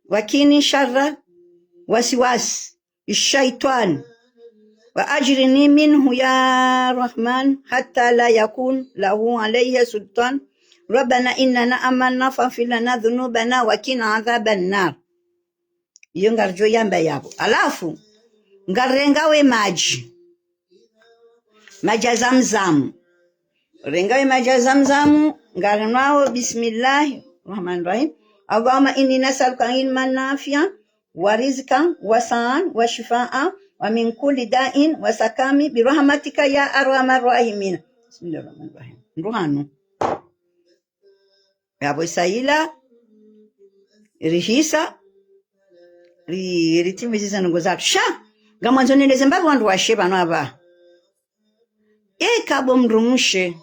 وقني شر وسواس الشيطان وأجرني منه يا رحمن حتى لا يكون له علي سلطان. ربنا إننا آمنا فاغفر لنا ذنوبنا وقنا عذاب النار. Iyo ngaridjo yamba yapvo. Halafu, ngarirengao ye madji. Madji ya Zamzam. Renga ye madji ya Zamzam, ngarinwao, بسم الله الرحمن الرحيم. اللهم إني أسألك علما نافعا ورزقا واسعا وشفاء من كل داء وسقم برحمتك يا أرحم الراحمين. بسم الله الرحمن الرحيم. Ndo hanu. Yapvo isa ila, rihisa, ri-, ritimiziza ndrongoo zatru. Sha, ngamwandzo nende zemba wandru washe pvanu apva. Eka bo mdrumshe,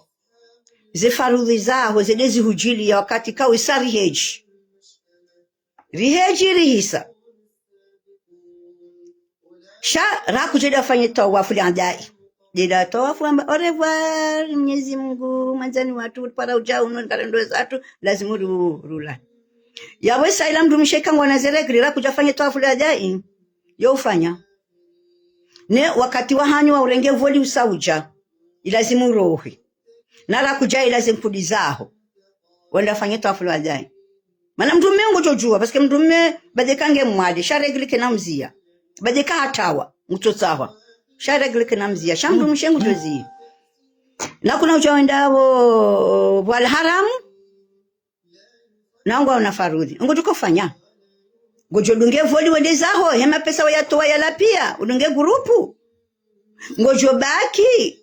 ze faradhwi zaho, zende zihudjiliya wakati kawu isa rihedji. Rihedji rihisa. Sha, rakudja ndo wafanye twawafu lwadai. Ndela twawafu wamba, au revoir, Mnyezi Mungu, mwandzani watru, para udja unu, ngarendo zatru, lazimu ru-, rula. Yapvo isa ila mdrumshe eka ngwana ze règles, rakudja fanye twawafu lwadai. Yo ufanya. Ne, wakati wahanyu wa urenge voli usa udja. Ilazimu urohe. Na rakudja ilazimu kudja zaho. Wende wafanye twawafu lwadai. Mana mdrume ngudjo djuwa, parce que mdrume baada eka nge mwade, sha règles kena mziya. Baada eka hatawa, ngutsotsahwa. Sha règles kena mziya, sha mdrumshe ngudjo ziya. Na kuna udja wenda wo, pvwa lharamu, na ngwaona faradhwi. Ngudjo ufanya. Ngudjo dunge voli wende zaho, he mapesa wayatowa yala piya, udunge groupe. Ngodjo baki,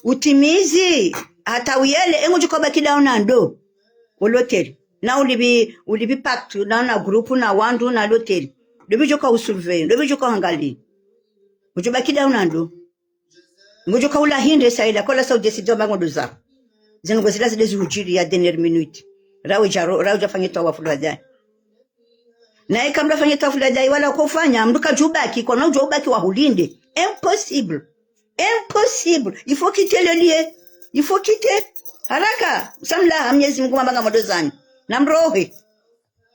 utimizi, hata uyele, e ngodjo ka ubaki ndawo na ndo. O l'hôtel. Na ulipvi, ulipvi pacte, na, na groupe, na wandru, na l'hôtel. Ndo pvi djo ka usurveiller, ndo pvi djo ka uangalia. Ngodjo baki ndawo na ndo. Ngodjo kaula hindri sa ila, kola sa udécider mba ngondo zaho. Zinu ngozila zile zihudjiri ya dernière minute. Rawe djaro, rawe djafanye twawafu lwadayi. Na eka mdru afanye twawafu lwadayi wala kofanya, mdru kadjubaki, kona udjobaki wahulinde. Impossible. Impossible. Il faut quitter le lieu. Il faut quitter. Haraka. Samlaha, Mnyezi Mungu mamba ngamondro zanyu. Na mrohe.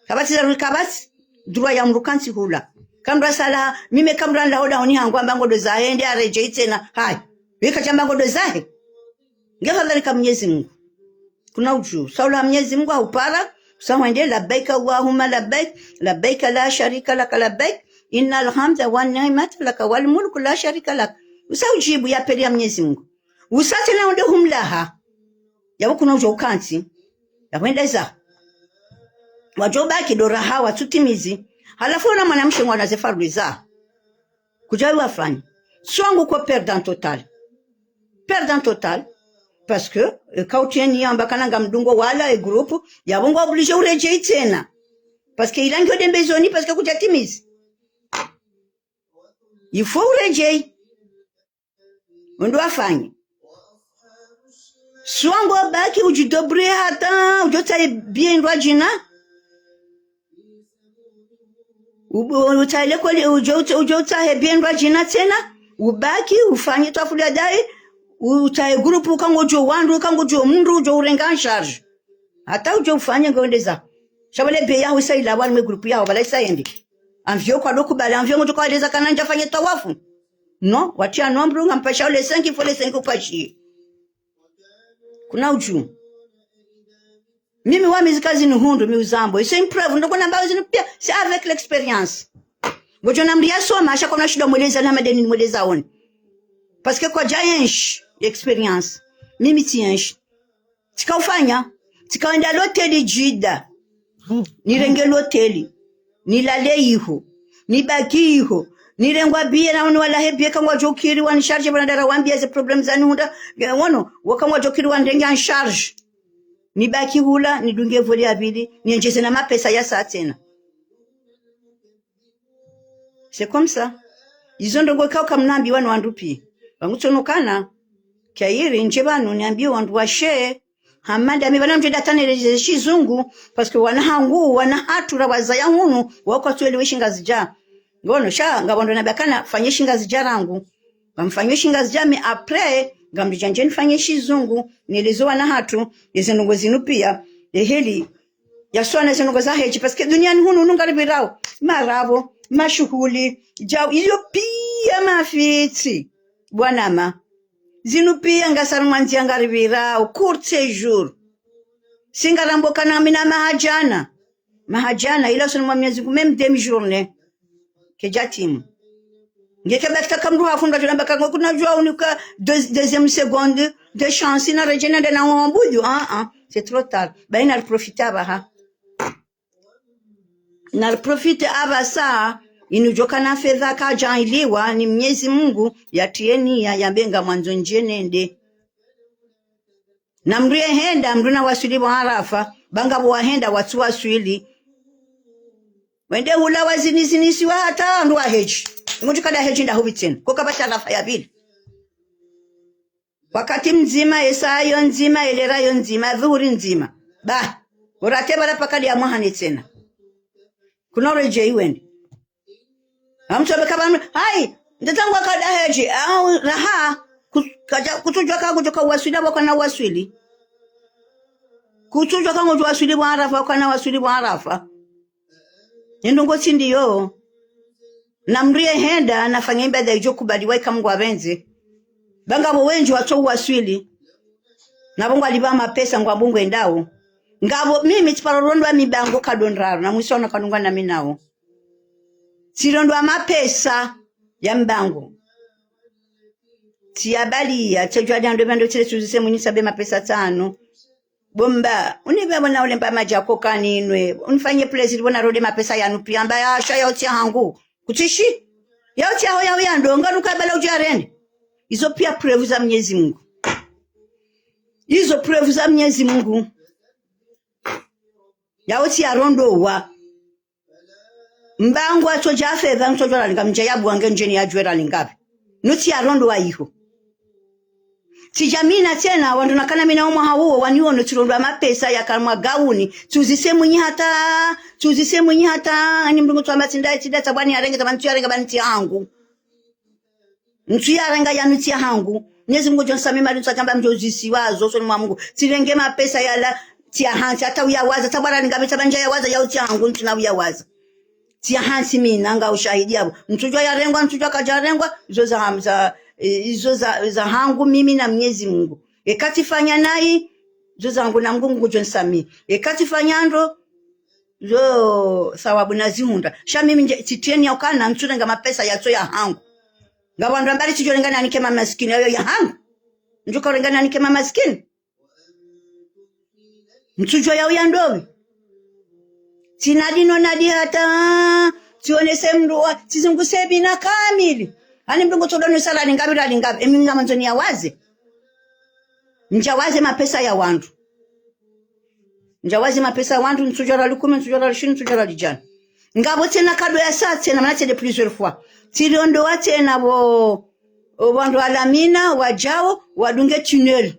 Kapvatsi za rui kapvatsi, droit ya mdru kantsi hula. Kamdru asala, mimi kamdru anla hoda honi hangu amba ngondo zahe, ende aredjei tsena. Hayi. Weka djamba ngondo zahe. Nge fadhali ka Mnyezi Mungu. Kuna udju. Saula Mnyezi Mungu ahupara, usa hwende, لبيك اللهم لبيك، لبيك لا شريك لك لبيك، إن الحمد والنعمة لك والملك لا شريك لك. Usa udjibu ye appel ya Mnyezi Mungu. Usa tsena wende humlaha. Yapvo kuna udjo ukantsi. Yapvo wende zaho. Wadjobaki ndo raha watsutimizi. Halafu wona mwanamshe ngwana ze faradhwi zaho. Kudjayi wafanye. Swangu ko perdant total. Perdant total. Parce que, e, kautsi eni yamba kana ngamdungo wala e groupe, yapvo ngwa obligé uredjei tsena. Parce que ila ngiyo dembezoni, parce que kudjatimizi. Il faut uredjei. Wende wafanye. Swangu baki udjidébrouiller hata, udjo tsaha bien ndrwadjina. U-, u-, utsahe likoli, udjo, udjo, udjo utsahe bien ndrwadjina tsena. Ubaki, ufanye twawafu lwadayi. Utsahe groupe, uka ngodjo wandru, uka ngodjo mdru, udjo urenga en charge. Hata udjo ufanye ngwende zaho. Sha pvale be yaho isa ila wani mwe groupe yaho, pvala isa yende. Avion kwa doku pvale, avion ngodjo kawaeleza kana ndjafanye twawafu. Non, watsi ya nombre, ngampasha ole cinq, il faut le cinq upashiye. Kuna udju. Mimi wami zika zinu hundru, mi uzambo. Iso improve, ndo kona mbawo zinu pia, c'est avec l'expérience. Ngodjo na mdru yasoma, asha kona shida mweleza na madeni mweleza woni. Parce que kwadja enshi, expérience. Mimi tsi enshi. Tsika ufanya, tsika wenda loteli Djida. Nirenge loteli. Nilale iho. Nibaki iho. Nirengwa biye na woni walahe biye ka ngwadjo kiri wani charge pvana ndara wambiya ze problème zani hundra. Nge wono, waka ngwadjo kiri wanirenge en charge. Nibaki hula, nidunge voli ya pvili, niendjeze na mapesa ya sa tsena. C'est comme ça. Izo ndrongoo ikao kamnambiwa no wandru pia. Pvangu tsono kana, kayiri ndje pvanu niambie wandru washe, hama ndami pvanu mdje ndataneleze shizungu, parce que wana hangu, wana hatru ra wazaya hunu, wao kwatsuelewa shingazidja. Ngono, sha, ngapvo ndo nambia kana, fanye shingazidja rangu. Ngamfanye shingazidja, mais après, ngamdjo dja ndje nifanye shizungu, nieleze wana hatru, yeze ndrongoo zinu pia, eheli, yasona ze ndrongoo za hedji, parce que duniani hunu, hunu ngaripvirao, marapvo, mashuhuli, djau, iyo pia mafitsi, bwanama. Zinu pia ngasi harumwa ndzia ngaripvirao, court séjour. Si ngarambao kana mi na maha djana. Maha djana, ila usoni mwa Mnyezi Mungu, même demi-journée. Kedjatimu. Ngeke baki taka mdru hafundwa, tuna baka ngo kuna djua unika deux-, deuxième seconde de chance, na redjei nende na wambuju. Ah, ah, c'est trop tard. Bahi nariprofite apvaha. Nariprofite apvasa, inu djoka na fedha kadjaanliwa ni Mnyezi Mungu, yatriye niya, yambe ngamwandzo ndje nende. Na mdru yehenda, mdru na waswili pvo Arafa, ba ngapvo wahenda watsu waswili. Wende hula wazinizinisiwa hata wandru wahedji. Ngudjo kada hedji nda hupvi tsena. Koka pvatsi Arafa ya pvili. Wakati mdzima, ye saa yo ndzima, ye lera yo ndzima, dhuhuri ndzima. Ba, urate pvala paka dia mwahane tsena. Kuna uredjei wende. Amtsobe kaba, hayi, ndetangwa kada hedji, au, raha, ku-, kaja, kutsudjua ka, kudjoka waswili, pvwa kana waswili. Kutsudjua ka ngodjo waswili pvo Arafa, pvwa kana waswili pvo Arafa. Ye ndrongoo tsi ndiyo. Na mdru yehenda, nafanye ibada idjo kubaliwa ika Mungu apvendze. Ba ngapvo wendji watso waswili. Napvo ngwalipva mapesa ngwambo ngwendao. Ngapvo mimi tsiparo rondwa mibango kado ndraru, na mwiso ono kanungwa na mi nao. Tsirondwa mapesa ya mbango. Tsiyabaliya, tsedjwa djando pvando tsile tsuzise mwinyi sabe mapesa tsanu. Bo mba, unipve pvo na ulemba madji ya koka ninwe, unifanye plaisir pvo na rode mapesa yanu pia, mba ya sha ya utsi ya hangu. Kutsishi? Ya utsi ya ho ya uyando, ngaruka pvala udja rende. Izo pia preuve za Mnyezi Mungu. Izo preuve za Mnyezi Mungu. Ya utsi ya rondo wa. Mbangu atsodja fedha, ntsodjwa lalinga mdja ya bwange ndjeni ya djwe lalingapvi. Nutsi ya rondo wa iho. Tsidja mina tsena, wandru nakana mina omwaha uwo, waniwono tsilondowa mapesa yaka mwa gauni. Tsiuzise mwinyi hata, tsiuzise mwinyi hata, ani mndru ngutsuamba tsinda, tsinda tsabwani yarenge, tsabani tsiyarenga bani tsi hangu. Ntsu yarenga yanu tsi ya hangu. Mnyezi Mungu djo nsamihi mali ntsu akamba mdjo uzisiwa zo, usoni mwa Mungu. Tsirenge mapesa yala, tsi ya hantsi, hata uyawaza, tsabwara ningabe tsabandja yawaza, yau tsi ya hangu, ntsu na uyawaza. Tsi ya hantsi mina, nga ushahidi yapvo. Ntsudjua yarengwa, ntsudjua kadjarengwa, izo za ham-, za, eh, izo za, za hangu mimi na Mnyezi Mungu. Eka tsifanya nayi, izo za hangu na Mungu ngudjo nsamihi. Eka tsifanya ndro, izo thawabu nazihundra. Sha mimi ndje, tsitreni ya ukana, ntsurenga mapesa yatso ya hangu. Ngapvo wandru ambao tsidjo renga nanike mamasikini, yayo ya hangu. Ndjuka urenga nanike mamasikini. Ntsudjua yau ya ndovi. Tsina dino nadi hata, tsionese mndru wa, tsizunguse bina kamili. Ani mndru ngutsodo nusala lingapvi la lingapvi, emi ngamwandzo niyawaze. Ndjawaze mapesa ya wandru. Ndjawaze mapesa ya wandru, ntsudjua ra likumi, ntsudjua ra lishini, ntsudjua ra lidjana. Ngapvo tsena kado ya sa tsena, mana tsende plusieurs fois. Tsilondowa tsena pvo, o wandru walamina, wadjao, wadunge tunnel.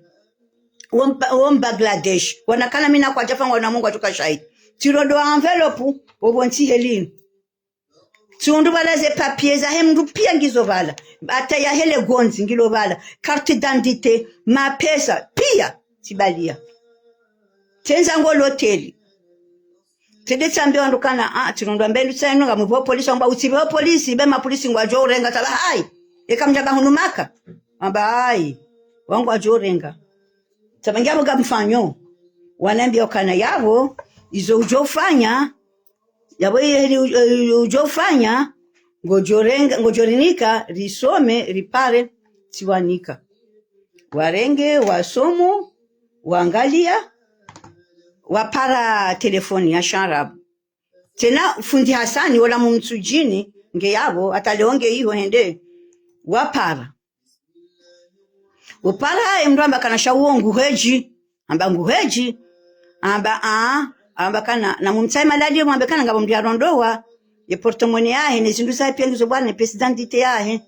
Wo mba-, wo Mbangladesh. Wanakana mina kwadjafa ngwana Mungu wadjuka shahidi. Tsilondowa enveloppe, opvo ntsi helini. Tsihundru pvala ze papier zahe mndru pia ngizo pvala. Hata yahe le gondzi ngilo pvala. Carte d'identité, mapesa, pia, tsibalia. Tsendza ngo loteli. Tsende tsambe wandru kana, ah, tsilondowa mbe ndru tsayinu ngamupvo polisi, wamba utsipve polisi, be mapolisi ngwadjo urenga, tsamba hayi. Eka mdjaba hunu Maka. Wamba hayi. Wangwadjo urenga. Tsamba ngiapvo ngamfanyo. Wanambia ukana yapvo, izo udjo ufanya, yapvo yeli u-, u-, udjo ufanya, ngodjo renga, ngodjo rinika, risome, ripare, tsiwanika. Warenge, wasomo, wangalia, wapara telefoni ya sharabu. Tsena fundi Hasani, wola mumtsudjini, nge yapvo, hata leo nge iho hende, wapara. Upara, emndru amba kana sha uwo nguhedji. Amba nguhedji. Amba, ah, amba kana, na mumtsahe malali, mwambe kana ngapvo mndru yarondowa, ye porte-monnaie yahe, ne zindru zahe pia ngizo pvwani, ne pièce d'identité yahe.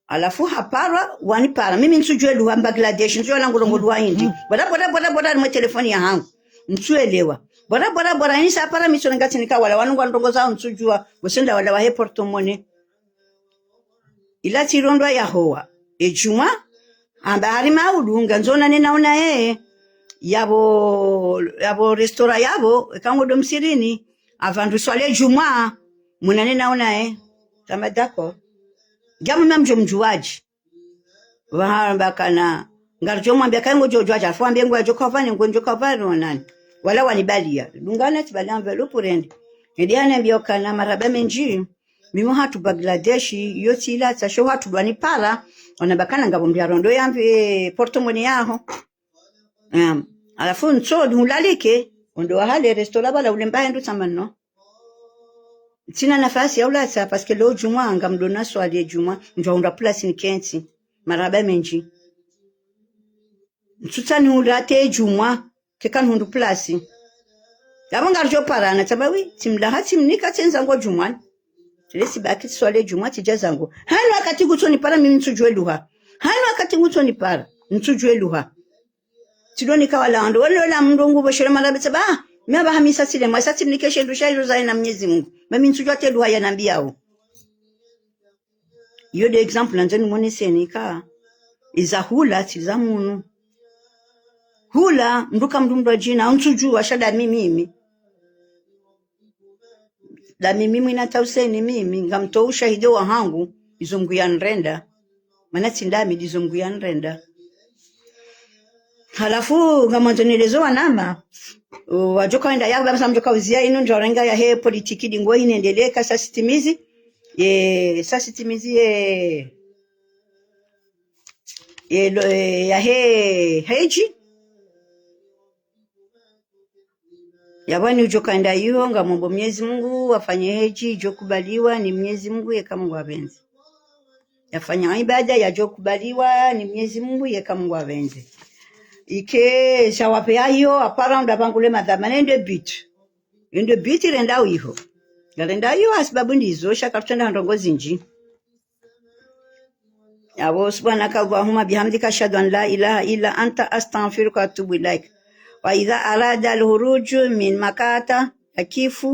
Halafu haparwa, wanipara. Mimi ntsudjua lugha Mbangladesh, ntsudjua langu rongoa lugha Hindi. Bora, bora, bora, bora, nimwe telefoni ya hangu. Ntsuelewa. Bora, bora, bora, ini sa para mitso ngatsi nika wala, wanu ngwandrongozao ntsudjua, wosenda wala wahe porte-monnaie. Ila tsirondowa yahowa. Edjumwa, amba hari maudu, ngandzo nane naona yeye. Yapvo, yapvo restaurant yapvo, eka ngodo msirini, apvandru swali edjumwa, munane naona yeye. Tsamba d'accord. Ngiamu mna mdjo mdjuwadji. Wahamba kana, ngaridjo mwambia kayi ngodjo djuwadji, halafu wambie ngwadjo ka pvani, ngodjo ka pvani wa nani. Wala wanibalia. Dungana tsibali enveloppe rende. Ende hanambia ukana marahaba mendji. Mimi hatru Bangladesh, yo tsi ila tsa sho hatru dwani para, wanamba kana ngapvo mndru yarondowa yamvi, eh, porte-monnaie yaho. Em, halafu ntso, ndulalike, ondo wahale restaurant pvala ulemba hendo tsamba no. Tsina nafasi ya ulatsa, parce que leo djumwa, ngamdo na swali edjumwa, ndjwa hundra place nikentsi, marahaba mendji. Ntsutsaha nihundre hata edjumwa, keka nihundru place. Yapvo ngaridjo parana, tsamba wi, tsimlaha tsimnika tsendza ngo djumwani. Tsile tsibaki tsiswali edjumwa tsidja zangu. Hayina wakati ngutsonipara mimi ntsudjua elugha. Hayina wakati ngutsonipara, ntsudjua elugha. Tsidonika wala wandru, wale wala mndru ngupvo shere marahaba tsamba, ah, mi apvaha mi sa tsile, mwa sa tsimnike she ndru sha izo zahe na Mnyezi Mungu. Mimi ntsudjua hata elugha yanambiao. Iyo nde exemple nandzo nimoneseni ka. Iza hula, tsi za munu. Hula, mndru ka mndru mndru wa djina, ntsudjua sha nda mimi mimi. Nda mimi mwina tauseni mimi, ngamtowa ushahidi wa hangu, izo Mungu yanirenda. Mana tsi ndami, ndizo Mungu yanirenda. Halafu, ngamwandzo nieleze wanama, o, wadjoka wenda yapvo, bamsa mdjoka uzia inu, ndjo renga yahe politiki ndingo inendelea, ka sa sitimizi, ye, sa sitimizi ye, ye, lo, ye, yahe, heji. Yapvo ni udjoka enda iho, ngamomba Mnyezi Mungu, wafanye heji, idjokubaliwa ni Mnyezi Mungu, yeka Mungu apvendze. Yafanya ibada, yadjokubaliwa ni Mnyezi Mungu, yeka Mungu apvendze. Ike, sha wapve yahiyo, apara unda pvangule madhwamana, ende biti. Ende biti renda iho. Ngarenda iho, hasibabu ndizo, sha kartsenda ndrongo zindji. Abo, سبحانك اللهم بحمدك، أشهد أن لا إله إلا أنت، أستغفرك وأتوب إليك. وإذا أراد الخروج من مكة، يقف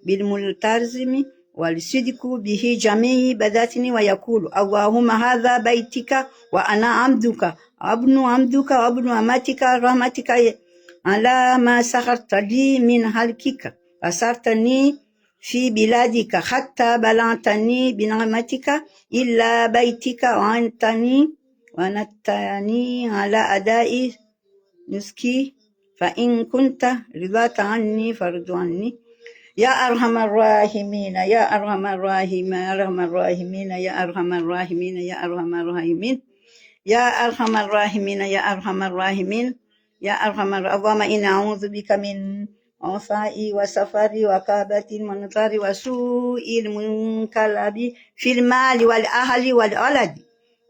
بالملتزم والصدق به جميع بدنه ويقول: اللهم هذا بيتك وأنا عبدك وابن عبدك وابن أمتك، رحمتك على ما سخرت لي من خلقك، وأسرتني في بلادك حتى بلغتني بنعمتك إلى بيتك وأعنتني، وأعنتني على أداء نسكي، فإن كنت رضيت عني فارض عني. يا أرحم الراحمين، يا أرحم الراحمين، يا أرحم الراحمين، يا أرحم الراحمين، يا أرحم الراحمين، يا أرحم الراحمين، يا أرحم الراحمين، يا أرحم الر-، اللهم إنا أعوذ بك من وعثاء وسفر وكآبة المنظر وسوء المنقلب في المال والأهل والولد.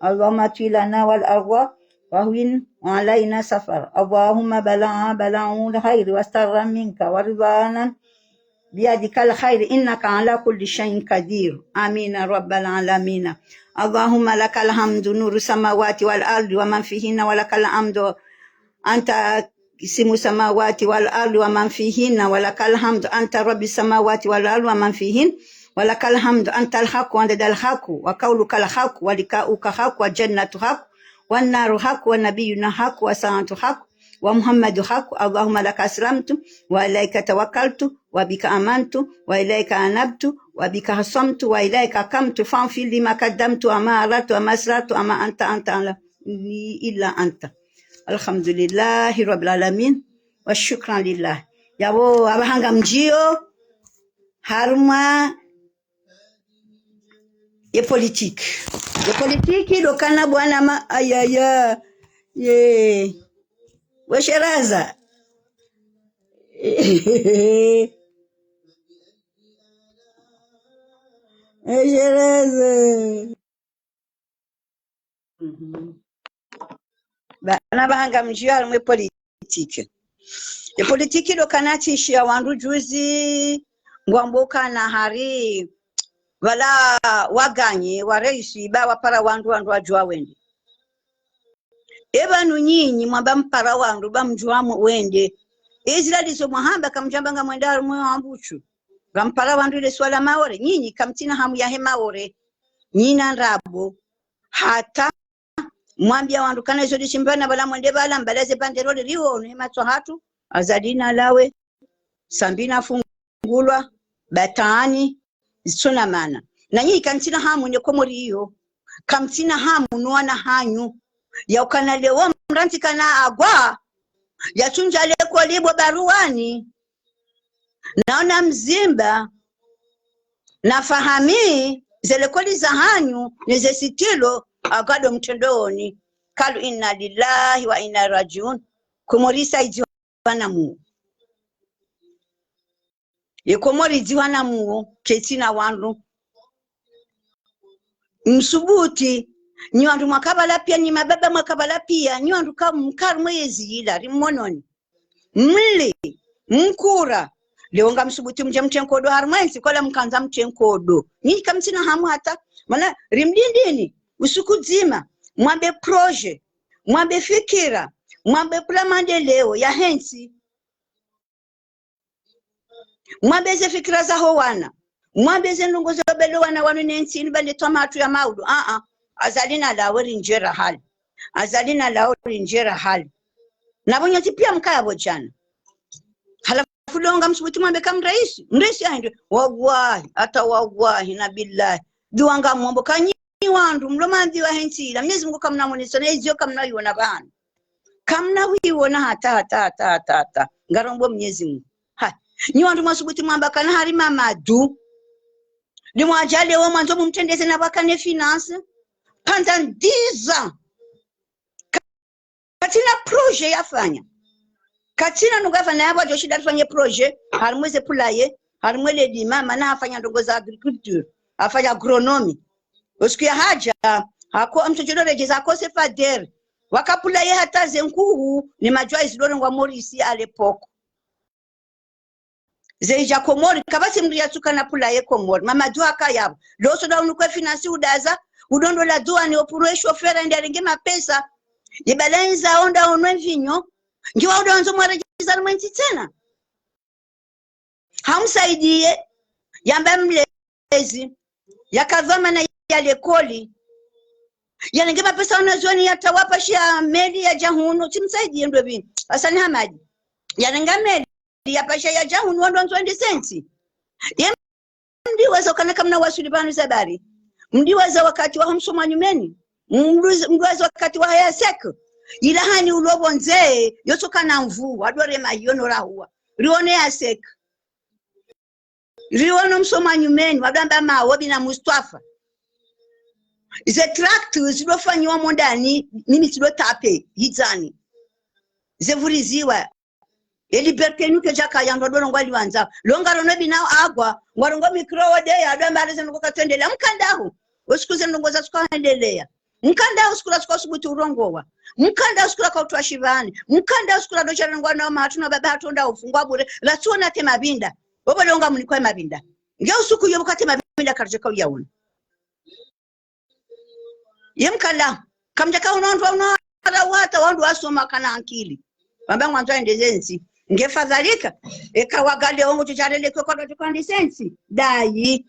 اللهم طول لنا العمر وهون علينا السفر. اللهم بلغنا بلغ الخير وسترا منك ورضوانا بيدك الخير إنك على كل شيء قدير. آمين رب العالمين. اللهم لك الحمد نور السماوات والأرض ومن فيهن ولك الحمد أنت قيوم السماوات والأرض ومن فيهن ولك الحمد أنت رب السماوات والأرض ومن فيهن ولك الحمد أنت الحق وأنت الحق وقولك الحق ولقاؤك حق والجنة حق والنار حق ونبينا حق والساعة حق ومحمد حق. اللهم لك أسلمت وعليك توكلت وبك آمنت وإليك أنبت وبك خصمت وإليك حكمت فاغفر لي ما قدمت وما أخرت وما أسررت وما أنت أنت أعلم إلا أنت. الحمد لله رب العالمين. وشكرا لله. Yapvo apvaha ngamdjio harumwa ye politique. Ye politique ndo kana bwana ma-, ayaya. Ye. We Sheraza. We Sheraza. Mhm. Ba-, apvaha ngamdjio harumwa ye politique. Ye politique ndo kana tishia wandru juzi, ngwambo kana hari, pvala waganye, wareisi, ba wapara wandru, wandru wadjuwa wende. Epvanu nyinyi mwamba mpara wandru, ba mdjuwa mwe-, wende. Ezila ndizo mwahamba, kamdjamba ngamwenda harumwa ye wambuchu. Ngampara wandru ile swala Maore. Nyinyi kamtsina hamu yahe Maore. Nyinyi na ndrabo. Hata mwambia wandru kana izo ndishimba na pvala mwende pvala mbala ze banderole rione he matso hatru, Azali nalawe, Sambi nafungulwa, batani, zitsuna mana. Na nyinyi kamtsina hamu ne Komori iyo, kamtsina hamu no wana hanyu, ya ukana leo mrantsi kana agwa, ya tsundja lekoli bo Baruani, naona mzimba, na Fahami, ze lekoli za hanyu, ne ze sitilo, agwa ndo mtrendoni. Kalu inna lillahi wa inna rajiun. Komori saidiwa na Mungu. Ye Komori idziwa na Mungu, ketsina wandru. Msubuti, nyi wandru mwaka pvala pia, nyi mababa mwaka pvala pia, nyi wandru ka mkaru mwezi ila, rimononi. Mli, mkura, leo ngamsubuti mdje mtrenkodo harumwa entsi, kola mkandza mtrenkodo. Nyi kamtsina hamu hata, mana rimdindini, usiku dzima, mwambe projet, mwambe fikira, mwambe plan maendeleo yahe ntsi. Mwambe ze fikira zaho wana. Mwambe ze ndrongoo zo belo wana wanu ne ntsi ini bande twa matru ya maudu. Ah, ah. Azali nalawe rindjera hali. Azali nalawe rindjera hali. Na pvo nyontsi pia mkaya pvo djana. Halafu ndo ngamsubuti mwambe ka mraisi. Mraisi ahende. Wallahi, hata wallahi, na billahi. Dua ngamombo ka nyi wandru, mlo mandzi wahe ntsi ila. Mnyezi Mungu kamna mwoneso, na izo kamna iwona pvanu. Kamna wiwona hata, hata, hata, hata, hata. Ngarombo Mnyezi Mungu. Ha. Nyi wandru mwasubuti mwamba kana hari Mamadu. Limwadja leo mwandzo mumtrendeze na pvwakane finance. Pendant dix ans. Katsina projet yafanya. Katsina nungu yafanya yapvo adjo shinda rifanye projet. Harimwa ze poulailler, harimwa le dima, mana hafanya ndrongoo za agriculture. Hafanya agronomie. Usiku ya hadja, hako, amtsodjo redjeza hako sefader. Waka poulailler hata ze nkuhu, ne madjwa izi ndo rengwa Maurice à l'époque. Ze idja Komori, kapvatsi mndru yatsuka na poulailler Komori. Mamadu haka yapvo. Loso da unu kwe finance udaza, Udondo la duani opuro e shofera ende arenge mapesa. Ye bala inza onda onwe vinyo. Ngiwa udo wandzo mwaredjeza limwe ntsi tsena. Hamsaidiye, yamba mlezi, yakadhwamana ya lekoli. Yarenge mapesa wanazioni yatawapasha meli yadja hunu, tsimsaidiye ndo pvini. Hasani Hamadi. Yarenga meli, yapasha yadja hunu, wandru wandzo wende sentsi. Ye mdiwaza ukana kamna wasuli pvanu za bari. Mdiwaza wakati wa homsomo wa nyumeni. Mdiwaza wakati wa haya sek. Ila hani ulobo nze, yotsoka na mvu, wadore mayono rahuwa. Rione ya sek. Riwono msomo wa nyumeni, wadwamba mawo bina Mustafa. Ze tract zidofanyiwa mondani, mimi zidotape, hidzani. Zevuriziwa. E liberté nuke djaka ya ndo doro ngwali wandzao. Lo ngarono bina agwa, ngwarongo mikro wode ya, adwamba areze ndrongo katwendelea. Mkandahu. Osiku ze ndrongo za suka endelea. Mkanda usikula suka usubuti urongowa. Mkanda usikula ka utwa shivani. Mkanda usikula ndo sharengwa na mahatru na baba hatru nda ufungwa bure. Ratsuona te mabinda. Wobo longa munikwa mabinda. Nge usuku yo bukate mabinda karidjaka uyaona. Ye mkala. Kamdjaka uno wandru wano hata wandru wasoma kana ankili. Wamba ngwandzo wende zentsi. Nge fadhalika. Eka wagale ongo chucharele kwe kwa datu kandi sentsi. Dayi.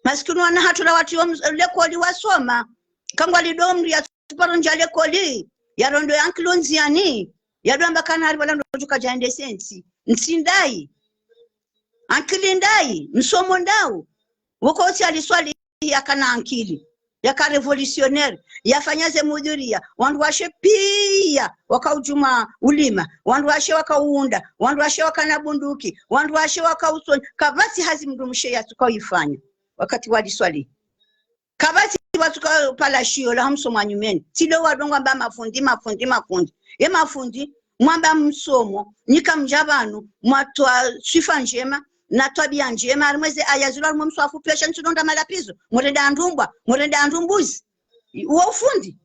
Masikini wana hatru la wati wom-, lekoli wasoma. Kangwali do mri ya tsuparo ndja lekoli. Yarondo ya nkilo ndziani. Yadwamba kana hari wala ndo chuka dja ende sentsi. Ntsi ndayi. Ankili ndayi. Msomo ndawu. Woko otsi aliswali yakana ankili. Yaka révolutionnaire. Yafanya ze mudhuriya. Wandru washe piya. Waka udjuma ulima. Wandru washe waka uunda. Wandru washe wakana bunduki. Wandru washe waka usoni. Kapvatsi hazi mdrumshe yatsuka uyifanya. Wakati waliswali. Kapvatsi watsuka pvala shiyo la hamsomo wa nyumeni. Tsi do wadongo wamba mafundi, mafundi, mafundi. Ye mafundi, mwamba msomo, nyika mdja pvanu, mwatwa swifa ndjema, na twabiya ndjema, harimwa ze aya zilo harimwa mswafu piya sha ntsu donda malapvizo, murenda andru mbwa, murenda andru mbuzi. Uwo ufundi.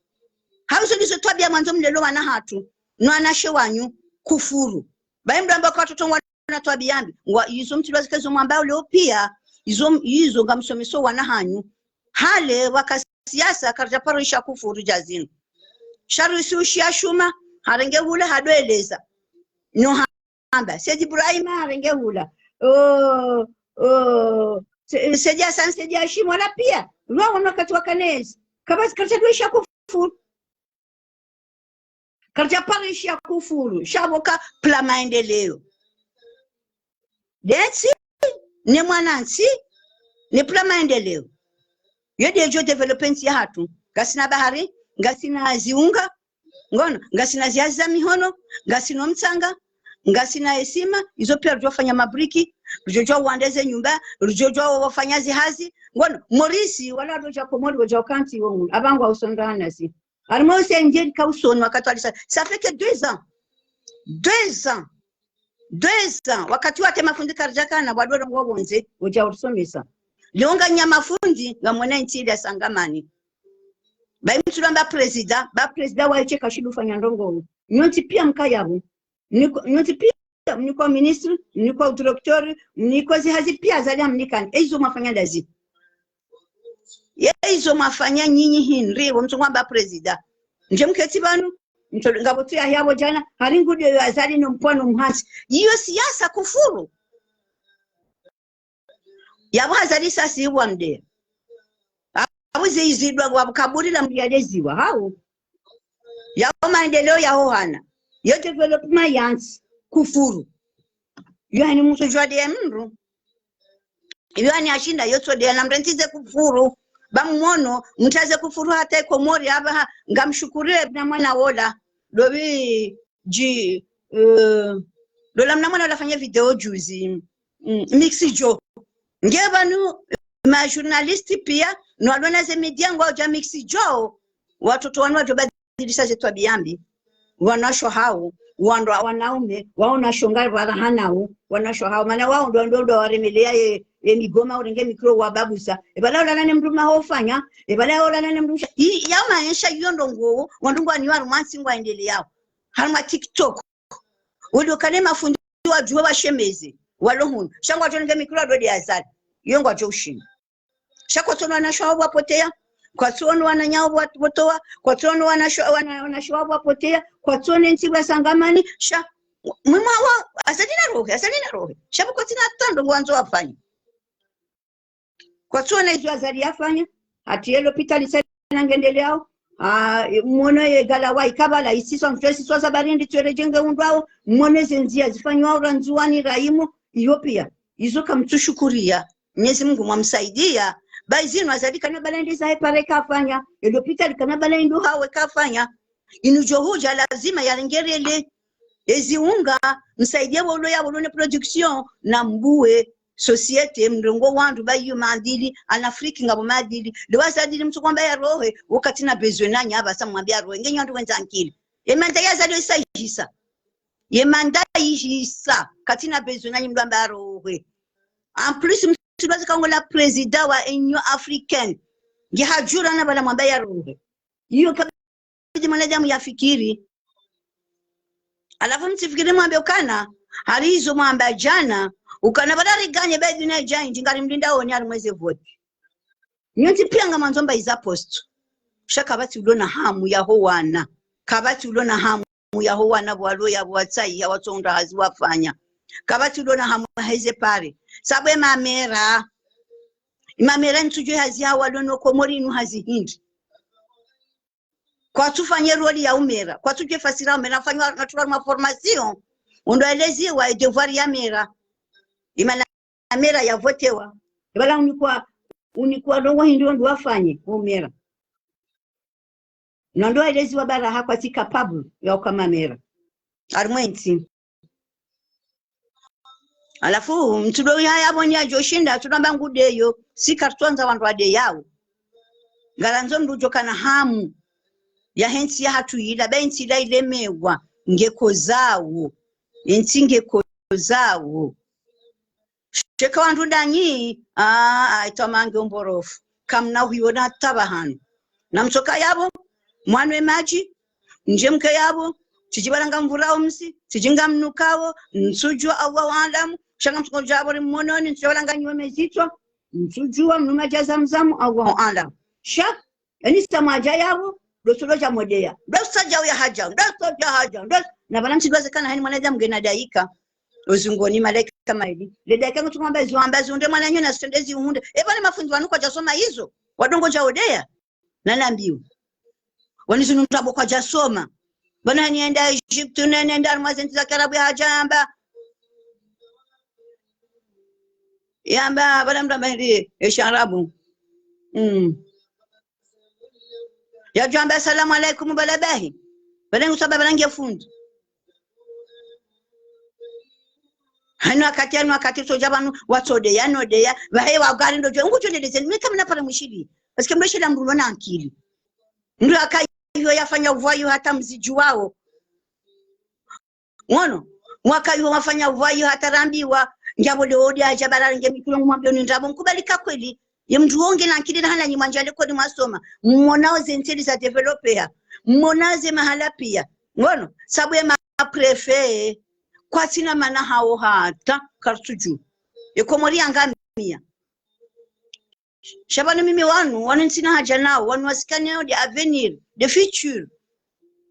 Hauzo ndizo twabiya mwandzo mlelo wana hatru, no wanashe wanyu, kufuru. Bayi mdru amba kwa watoto ngwa na twabiya mbi. Ngwa, izo mtsilwa zike zo mwamba uleo piya, izo, izo ngamsomeso wana hanyu. Hale waka siasa karidja paro isha kufuru dja zinu. Sha rusi ushiya shuma, harenge hula hadoeleza. No hamba. Said Ibrahima harenge hula. Oh, oh. Se-, Said Hassan, Said Hashim, wala piya. Lwa wono wakati wakanezi. Kapvatsi karidja doisha kufuru. Karidja paro ishiya kufuru, sha pvoka pula maendeleo. Ndetsi, ne mwanantsi, ne pula maendeleo. Yo ndedjo développer ntsi yahatru. Ngasina bahari, ngasina ziunga, ngono, ngasina zihazi za mihono, ngasina mtsanga, ngasina esima, izo piya ridjo fanya mabriki, ridjo djuwa uwandeze nyumba, ridjo djuwa wafanya zihazi, ngono, Morisi, wala wadodja Komori, wadja wakantsi wongu, apvangwa usonga nasi. Harimwa use ndjeli ka usoni wakati walisa. Ça fait que deux ans. Deux ans. Deux ans. Wakati wate mafundi karidjakana, wadwara ngwa wondze, wodja urisomesa. Leo nganya mafundi, ngamwona intsi ili ya sangamani. Bayi mtsulwa mba président, ba président wa iche kashidu fanya ndrongo. Nyontsi piya mkaya pvo. Mniko, nyontsi piya, mniko ministre, mniko directeur, mniko zihazi piya zali hamnikani. E izo mwafanya ndazi. Ye izo mwafanya nyinyi hindri, wo mtsungu amba président. Ndje mketsi pvanu, mtso-, ngapvo tu ya yapvo djana, hari ngudo yo Azali no mpwano mhantsi. Iyo siasa kufuru. Yapvo Azali sasi iwa mde. Apvo ze izidwa kwa kaburi la mdru yaleziwa, hau. Yawo maendeleo yaho hana. Yo développement yantsi kufuru. Yo hani mutru djuwa de mdru. Yo hani ashinda yo tso de na mrentsi ze kufuru. Ba mwono, mtsaze kufuru hata Komori apvaha, ngamshukuriye na mwana wola. Lobi dji, eh, lola mna mwana wola fanya video juzi. Mm, Mix Joe. Nge pvanu ma journaliste piya, no walona ze média ngwadjo Mix Joe, watoto wanu wadjo badilisa ze twabiya mbi. Wanasho hao, wandru wanaume, wao nasho ngari wala hanao, wanasho hao. Mana wao ndo, ndo, ndo waremeleya ye, ye migoma urenge mikro wababusa. E pvala ulala ne mdru maho fanya, e pvala ulala ne mdru sha. I, ya maesha iyo ndrongo, wandru ngwani waru mantsi ngwa endeleyao. Harumwa TikTok. Wende ukane mafundi wadjuwe washemeze, walo hunu. Sha ngwadjo nge mikro wadode Azali. Iyo ngwadjo ushinda. Sha kotsono wanasho hao wapoteya, Kwatsuono wananyawo wa-, watowa, kwatsuono wanasho-, wana-, wanashe wawo wapoteya, kwatsuono entsi pvwasangamani, sha, mwimwawa, Azali na rohe, Azali na rohe. Sha pvo kwatsina tando ngwandzo wafanya. Kwatsuona izo Azali yafanya, hata ye lopitali tsena ngendeleao, ah, mwono ye galawa ikabala, isiswa mfesi swa za barindi tswere djenge undrwao, mwono ze ndzia zifanywa ura Ndzuwani raimu, iyo pia. Izo kamtsushukuriya. Mwenyezi Mungu mwamsaidia, ba izinu Azali kana bala ende zahe pare kafanya, e lopitali kana bala endo hawe kafanya. Inu djo hudja lazima yarengerele. Ezi unga, msaidia wolo ya wolo ne production, na mbuwe, société, mrengo wandru ba iyo maadili, ana Afrique ngapvo maadili. Lewo Azali mtsu kwamba ya rohe, wakati na besoin nanyi apvasa mwambe ya rohe. Nge nyi wandru wendza ankili. Ye manda ya Azali isa ihisa. Ye manda ihisa, kati na besoin nanyi mdru amba ya rohe. En plus, mtsu lwaze kangola président wa Union Africaine. Nge hadjura na pvala mwamba ya rohe. Iyo ka- Idi mwanadamu yafikiri. Halafu mtsifikiri mwambe ukana, hari izo mwamba djana, ukana pvala riganye bedi na djani, ndjingari mlinda oni harimwa eze voti. Nyontsi pia ngamwandzo mba iza poste. Sha kapvatsi ulo na hamu yaho wana. Kapvatsi ulo na hamu yaho wana pvwalo ya pvwatsai ya watsonda hazi wafanya. Kapvatsi ulo na hamu heze pare. Sabu e mamera. E mamera ntsudjuwa hazi hawo walo no Komori inu hazi hindri. Kwatsufanye rôle ya umera, kwatsudjuwa fasira umera, fanywa natural ma formation, undo eleziwa e devoir ya mera. Imana mera ya votewa. Ebala unikwa, unikwa ndrongo hindri ondo wafanye, umera. Nondo eleziwa baraha kwatsi capable ya ukama mera. Harimwa entsi. Halafu, mtsudo ya yapvo ni yadjo shinda, tsudo amba ngudeyo, si karitsondza wandru wadeyawo. Ngarandzo mdru udjo kana hamu, yahe ntsi yahatru yila, ba entsi yila ilemewa, nge kozawo, entsi nge kozawo. Sheka wandru ndanyi, aa, aitwa mange umborofu. Kamna huiona hata pvahanu. Na mtsoka yapvo, mwanwe madji, ndje mke yapvo, tsidji pvala ngamvurao msi, tsidji ngamnukawo, ntsudjuwa Allahu aalam, sha ngamtsuko dja pvo ri mmononi, ntsudjuwa pvala nganyiwe mezitswa, ntsudjuwa mnu madji ya Zamzam, Allahu aalam. Sha, eni sa mwadja yapvo, ndo tsulo dja modeya. Ndo sa dja uya hadja, ndo sa dja hadja, ndo, na pvala mtsidjuwa ze kana hani mwanadamu ngena daika. Ozingoni malaika maili. Le daika ngutsu mwamba izo amba izo unde mwananyo na sitende zi uhunde. E pvale mafundi wanu kwadjasoma izo. Wandrongo dja odeya. Nanambiwa. Wani zinu ndrabo kwadjasoma. Pvanu hani yenda Egypte, nene yenda harimwa ze ntsi za kiarabu yahadja yamba. Yamba, pvala mdru amba hindri, e shiarabu. Mm. Yadjo amba, "Assalamu alaikum, pvala bahi." Pvala ngusaba, pvala nge fundi. Hanu wakati, hanu wakati, sodja pvanu, watsodeya, nodeya, pvahe wagari ndodjo, ngudjo ndeleze, nwe kamna pvala mwishili. Parce que mwishili mdru lona ankili. Mdru yaka iyo yafanya upvwayo hata mzidjuwawo. Ngono, mwaka iwo wafanya upvwayo hata rambiwa, ndjapvo leo ode hadja pvala nge mikulo ngumwambiyo ni ndrabo, nkubali ka kweli. Ye mdru wo ngena ankili na hana nyi mwandjia likoli mwasoma, mmonao ze ntsi ili za développé ha, mmonao ze mahala pia. Ngono, sabu ye ma préfet, kwatsina mana hawo hata, karitsudjuwa. Ye Komori yangamia. Sha pvanu mimi wanu, wanu ntsina hadja nawo, wanu wasikanao de avenir, de futur.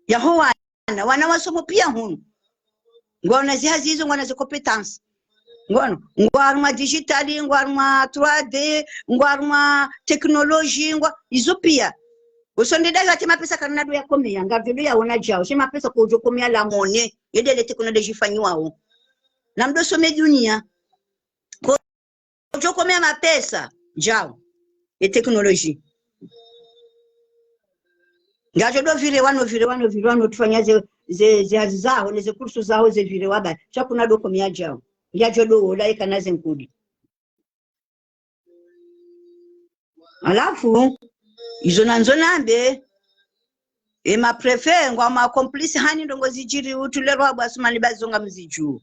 Yaho wana, wana wasomo pia hunu. Ngwana zi hazi izo, ngwana zi compétence. Ngono, ngwa harumwa digital, ngwa harumwa trois D, ngwa harumwa technologie, ngwa, izo pia. Usonde dayo ate mapesa karina do yakomeya, ngapvo do yaona djao, she mapesa kodjo komeya la monnaie, yede le technologie ifanyiwao. Na mdo some dunia. Ko- Odjo komea mapesa, djao, ye technologie. Ngadjo do vire wanu, vire wanu, vire wanu, tsufanya ze, ze, ze hazi zaho, ne ze kursu zaho, ze vire waba. Sha kuna do komea djao. Ngadjo do wola, eka na ze nkudi. Halafu, izo nandzo nambe, e ma préfet, ngwa ma complice hani ndrongo zidjiri, utule rwa bwa Asumani ba zo ngamzidjuo.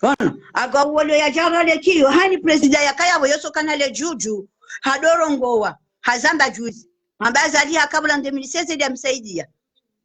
Kono, aga uwolo ya djara le kiyo, hani président yakaya pvo yoso kana le djudju, hadorongowa, hazamba djuzi. Hamba Azali haka pvula en deux mille seize ili amsaidia.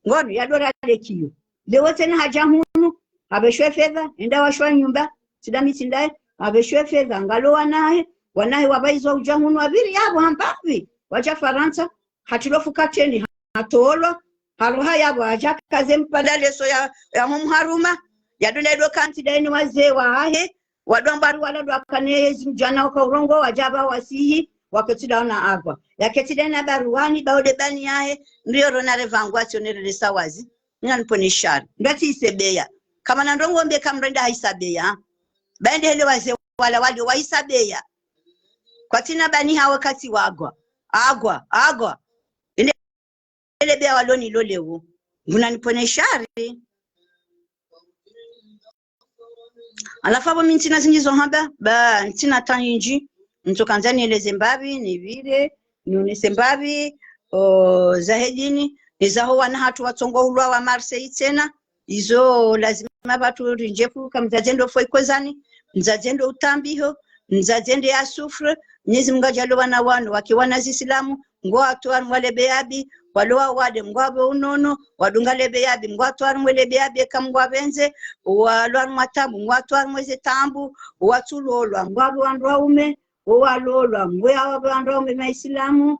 Ngono, yadora le kiyo. Leo tsena hadja hunu, hapveshwe fedha, enda washwa nyumba, Tsi nda mi tsi ndaye, apveshwe fedha, ngalo wanahe, wanahe wapvaizwa udja hunu wapviri yapvo hamba pvi, wadja Farantsa, hatrilwa fukateni, hatolwa, haroha yapvo, hadja kaze mpala leso ya, ya ho mharuma, yadole do kantsi ndaye ne wazee wahahe, wado amba ri wala do akane yezi mdjana waka urongoa, wadja pva wasihi, waketsi ndawo na agwa. Yaketsi ndaye na baruwani, ba ode bani yahe, ndiyo rona repvangwa tsi onerele sa wazi. Nina nipvone shari. Ndo tsi ise beya. Kamana ndrongoo mbi eka mdru nda haisa beya. Ba ende hele wazee wala wali waisa beya. Kwatsina bani hawo katsi wagwa. Agwa, agwa. Ende hele beya walo nalo leo. Nguna nipvone shari. Halafu apvo mi ntsina zindji zo hamba, ba ntsina ta nyindji, ntsokandza nieleze mbapvi, nipvire, nionese mbapvi, o, zahe dini, ne zaho wana hatru watsongo ulwa wa Marseille tsena, izo lazima pvatsu rindjefu, ka mdzadze ndo fo ikozani, mdzadze ndo utambiho, mdzadze nde ya souffre, Mwenyezi Mungu adjaaliye wana wanu, wake wana zisilamu, ngwatwari mwele beyabi, walo wawade, ngwapve unono, wadunga le beyabi, ngwatwari mwele beyabi, eka Mungu apvendze, walo wari mwa tabu, ngwatwari mweze tabu, watsulolwa, ngwapve wandru waume, wo walolwa, ngwapve wandru waume maisilamu.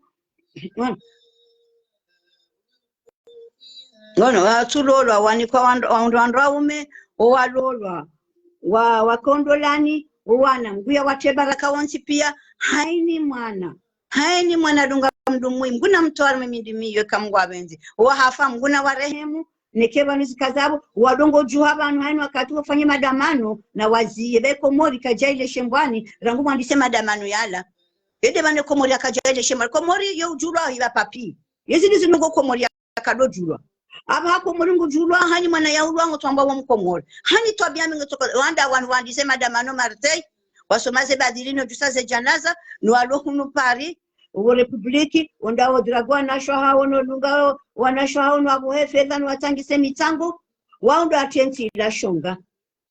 Ngono, watsulolwa, wanikwa wandru, wandru, wandru waume, wo walolwa, wa, wakondolani, wo wana, nguya watse baraka wontsi pia, haini mwana. Haini mwana dunga mdru mwi, nguna mtwari mwe mindimi iyo eka Mungu apvendze. Wahafa, nguna warehemu, neke pvanu zika zapvo, wadungo djuha pvanu haini wakati wafanye madamano, na waziye, be Komori kadjaile shembwani, rangu mwandise madamano yala. Ede pvane Komori yakadjaile shembwani. Komori yo udjulwa hiba papi. Yezi ndizi nungo Komori yakado djulwa. Apvaha Komori ngudjulwa, haini mwana yaulwa ngo tsamba wa Mkomori. Haini twabiya mbi nge tsoko, wanda wanu wandise madamano Marseille, wasoma ze badili no djusa ze djanaza, no walo hunu Paris, wo République, wonda wo drague wanashe wahawo, no dunga wanashe wahawo, no wapvohe fedha, no watsangise mitsango, wao ndo watsi entsi ila shonga.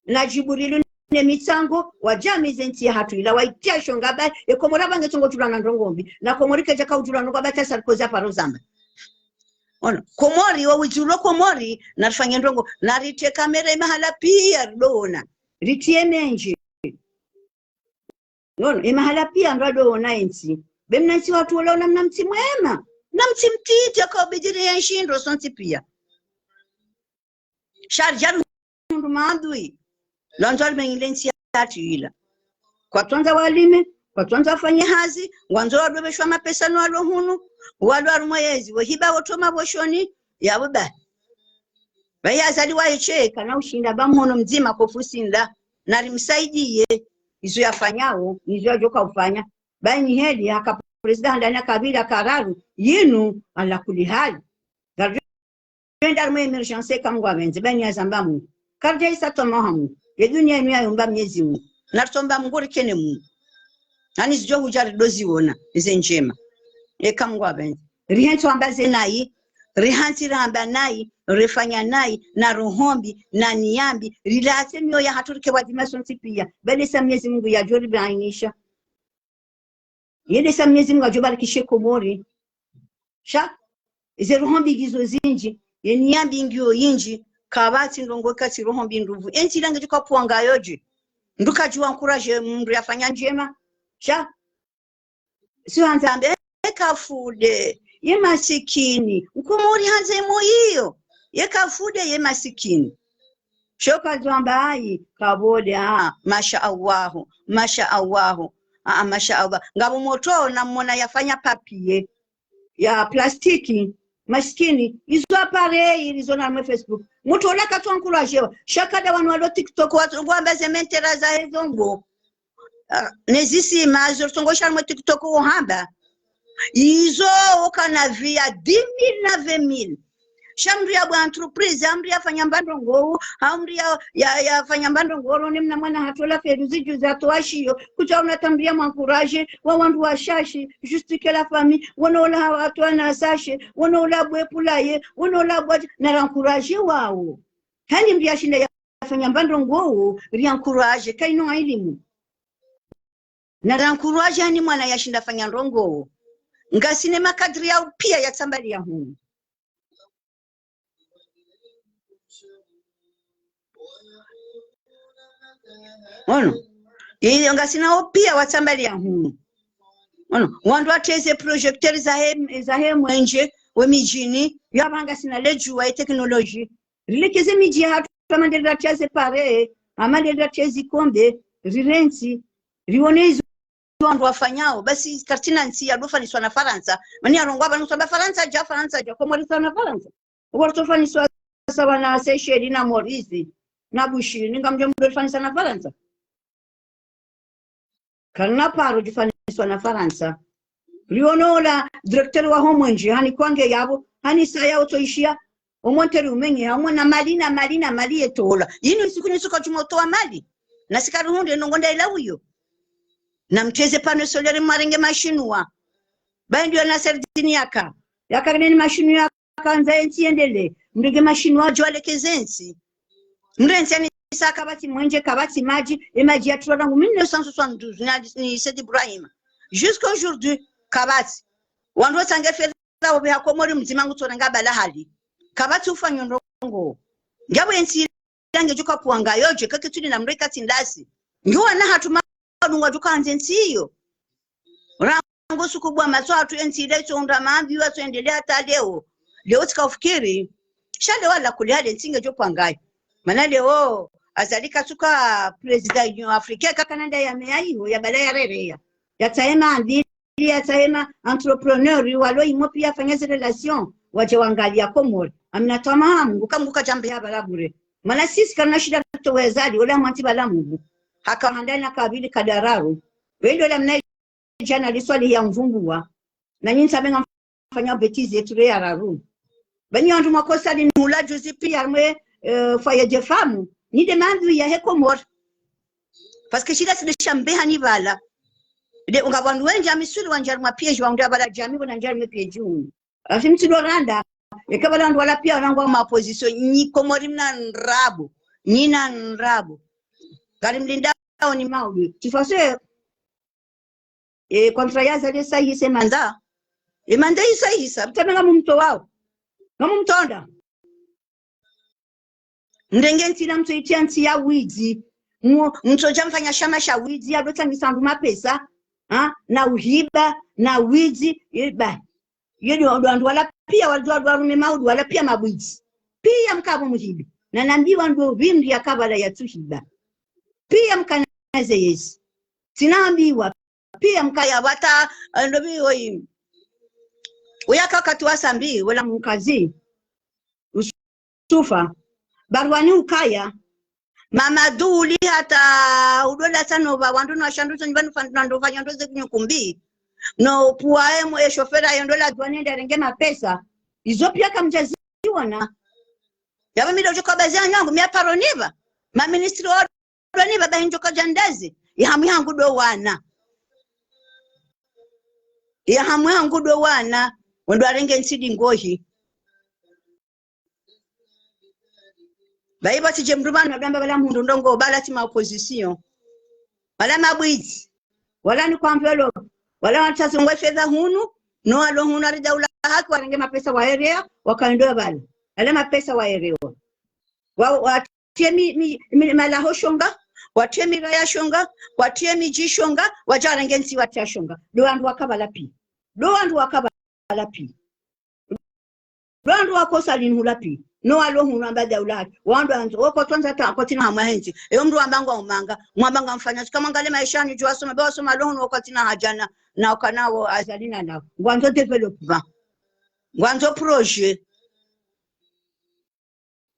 Na Djibrilu ne mitsango, wadjamize ntsi yahatru ila, waitria shonga ba, e Komori apvange tsongo tulwa na ndrongoo mbi. Na Komori kedjaka udjulwa ndrongoo ba ta Sarkozy aparo zamba. Ono, Komori, wo udjulwa Komori, narifanye ndrongoo, naritrie kamera emahala pia ridoona. Ritrie mendje. Ngono, emahala pia ndo adoona entsi. Be mna ntsi watru wola una mna mtsi mwema. Mna mtsi mtiti, aka ubidiri ya nshindro sontsi pia. Sha ridja ri hundru maadui. Lwandzo walimenyile ntsi yahatru ila. Kwatsandza walime, kwatsandza wafanye hazi, ngwandzo wadobeshwa mapesa no walo hunu, walo harumwa yezi, wehiba wotoma boshoni, yapvo ba. Bahi Azali waye she, kana ushinda ba mhono mdzima kofu sinda, narimsaidiye, izo yafanyao, nizo yadjoka ufanya. Bahi ni heli, haka prezida handani ya kabila kararu, yinu, ala kuli hali. Ngari enda harumwa émergence eka Mungu apvendze, bahi ni yazamba Mungu. Karidja isa toma ha Mungu. Ye dunia inu yayumba Mwenyezi Mungu. Naritsomba Mungu rikene Mungu. Haini zidjo hudja ridoziona, ize ndjema. Eka Mungu apvendze. Rihentsi wamba ze nayi, rihantsi ramba nayi, rifanya nayi, na roho mbi, na niya mbi, rilatse miyo yahatru rike wadzima sontsi pia. Bale sa Mwenyezi Mungu yadjo ribainisha. Yende sa Mwenyezi Mungu adjo barikishe Komori. Sha, ize roho mbi ngizo zindji, ye niya mbi ngiyo yindji, kapvatsi ndrongoo katsi roho mbi ndruvu. Entsi ila ngedjo kapvwa ngayo dje. Mdru kadjuwa encourager mdru yafanya ndjema. Sha, si wandza ambe, eka fude, ye masikini. Mkomori handze mo iyo. Yeka fude, ye masikini. Sho kazwamba ayi, kapvode, ah, masha Allahu, masha Allahu, ah, masha Allah. Ngapvo motro namwona yafanya papier, ya plastiki, masikini, izo appareil, izo na mwe Facebook. Motro ola katsu encouragewa, sha kada wanu walo TikTok, watsu, ngwamba ze mentera zahe zo ngo. Ah, ne zisima, zo tsongo sha mwe TikTok wo hamba. Izo, okana vie ya dix mille na vingt mille. Sha mdru ya bwa entreprise, ha mdru yafanya mba ndrongoo, ha mdru ya, ya, yafanya mba ndrongoo, ne mna mwana hatru la Feruzi juzi hatowa shiyo, kutsa una ta mdru ya mwa encourager, wa wandru washashi, juste que la famille, wono ola ha, hatowa na sachet, wono ola bwe pulaye, wono ola bwa, na ra encourager wao. Haini mdru yashinda yafanya mba ndrongoo, ri encourager, kaino elimu. Na ra encourager haini mwana yashinda fanya ndrongoo. Ngasina makadiri yao pia yatsambaliya hunu. Ono. Iyo ngasina wo pia watsambaliya hunu. Ono. Wandru watreze projecteur zahe, zahe mwenje, we midjini, yo apvaha ngasina le djuwa ye technologie. Rilekeze midji yahatru, hama ndeli ratreze pare, hama ndeli ratreze kombe, rirentsi, riwone izo wandru wafanyao, basi karitsina ntsi yadofanyiswa na Farantsa. Mana yarongowa pvanu kuswamba Farantsa dja, Farantsa dja, Komori sawa na Farantsa. Uko ritsofanyiwa sawa na Seychelles na Maurice na Bushini, ngamdjo mdo rifanyiwa na Farantsa. Karina paro djifanyiswa na Farantsa. Riono ola directeur waho mwenje, hani kwange yapvo, hani saya utsoishiya, omontre umenye, hamwe na mali, na mali, na mali yetola. Yinu isiku nisuka djuma utowa mali. Na si karihundre nongo nda ila uyo. Na mtreze panneau solaire mwarenge mashinwa. Bayi ndiyo Nasreddine yaka. Yaka rimeni mashinwa yaka handza yentsi yendelee. Mrenge mashinwa wadje walekeze ntsi. Mrentsi yani sa kapvatsi mwenje, kapvatsi madji, ye madji yatrulwa rangu mille neuf cent soixante-douze, ni, ni Said Ibrahim. Jusqu'à aujourd'hui, kapvatsi. Wandru wotsange fedha wopveha Komori mdzima ngutsorenga bala hali. Kapvatsi ufanyao ndrongo. Ngapvo yentsi yange djuka pvwanga yodje, kakitsuli na mreka tsindasi. Ngiwo wana hatru madunga djuka handze ntsi iyo. Rangu suku bwa matso hatru yentsi ile itsohundra mambi watsoendelea hata leo. Leo tsika ufikiri. Sha leo ala kuli hali yentsi ngedjo pvwangayi. Mana leo, Azali katsuka président Union Africaine, kakana nda ya meya iho, ya bala ya rereya. Yatsahe ma ambili, yatsahe ma entrepreneur, walo imo pia wafanye ze relation, wadje wangaliya Komori. Amina twamaha Mungu, ka Mungu kadjambe ya bala bure. Mana sisi karina shida ritowe Azali, ola mwantsi bala Mungu. Haka handani na kabili kadararu. Wendo la mna djana liswali ya mvumbuwa. Na nyinyi sabe ngamfanya bêtise yetu le ya raru. Banyi wandru mwakosa linihula juzi pia mwe, eh, foyer de femme. Ni demande yahe Komori. Parce que shida sile shambe hani bala. De unga wandru wendji amisuli wandjari mwa piège, wandru abala djami, wana ndjari mwe piège hunu. Afi mtsido randa, eka bala wandru wala pia wanangwa ma opposition, nyi Komori mna ndrabo, nyi na ndrabo. Ngari mlindao ni maudu. Tifase, e, contrat ya Azali sa yise mandat. E mandat isa yisa, mtamenga mumto wao. Ngamumtonda. Mrenge ntsi la mtsoitriya ntsi ya widzi. Mu-, mtsodja mfanya shama sha widzi, ya dotsa misandu mapesa, ha? Na uhiba, na widzi, iba. Iyo ndo, ndo wandru wala pia, wala ndo wandru warume maudu, wala pia mabwidzi. Pia mkapvo muhibi. Na nambiwa ndo vimbi ya kabala ya tsuhiba. Pia mkana ze yezi. Tsinambiwa, pia mkaya wata, eh, ndo bi oyi. Uyaka wakati wa Sambi, wala mkazi. Usufa. Barwani ukaya. Mamadu uli hata udola tsano ba wandru no ashandu tsonyi banu fandu na ndo fanya ndo ze kunyu kumbi. No puwa emo e shofera yo ndola dwani nda renge mapesa. Izo pia kamdjaziwana. Yaba mi ndo djoka bazi ya nyangu, mi aparo niba. Ma ministri wa dwani baba hindjo kadjandazi. Ya hamu yangu ndo wana. Ya hamu yangu ndo wana. Wendo arenge ntsi di ngohi. Bayi batsidje mndru pvanu adamba bala mundru ndrongo, bala tsi ma opposition. Wala mabwidzi. Wala ni kwa enveloppe. Wala watsazungwa fedha hunu. No walo hunu ari daula haki warenge mapesa wahereya, wakaendo ya bala. Wala mapesa waherewa. Wa, wa, watriye mi, mi, mi, malaho shonga, watriye miraya shonga, watriye midji shonga, wadja warenge ntsi watriya shonga. Ndo wandru waka bala pia. Ndo wandru waka bala pia. Ndo wandru wakosa linihula pia. No walo hunu amba daula haki. Wandru wandzo, woko tsandza ta, kwatsina hamu ya hentsi. Eyo mndru wamba ngwa umanga, mwamba ngamfanya. Tsika mwangale maesha ni djuwa soma, be wasoma lo hunu woko kwatsina hadja na, na ukana wo Azali na nao. Ngwandzo développement. Ngwandzo projet.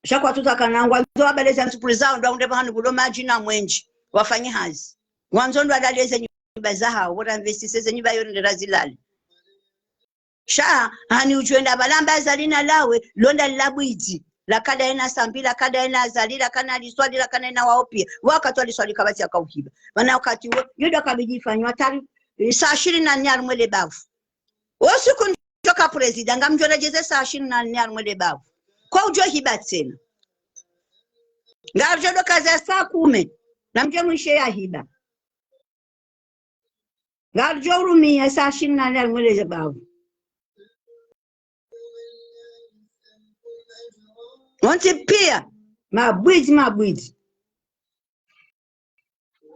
Sha kwatsu tsakana ngwandzo wabaleza ntsupuli zao, ndo waunde pvahanu bulo madji na mwenje, wafanye hazi. Ngwandzo ndo walale ze nyumba zahao, wora investise ze nyumba yo ndera zilale. Sha, hani udjwenda balamba Azali na lawe, lo nda lila bwidzi, lakada ena Sambi, lakada ena Azali, lakana liswali, lakana ena wao pia. Wakati wa liswali kapvatsi yaka uhiba. Mana wakati wo, yo ndo kabidi ifanywa tari, eh, saa shirini na nne harimwa le bavu. Wo siku ndjoka président, ngamdjo redjeze saa shirini na nne harimwa le bavu. Kwa udjo hiba tsena. Ngaridjo doka za saa kume, namdje mwishe ya hiba. Ngaridjo urumiya saa shirini na nne harimwa le bavu. Wontsi pia, mabwidzi, mabwidzi.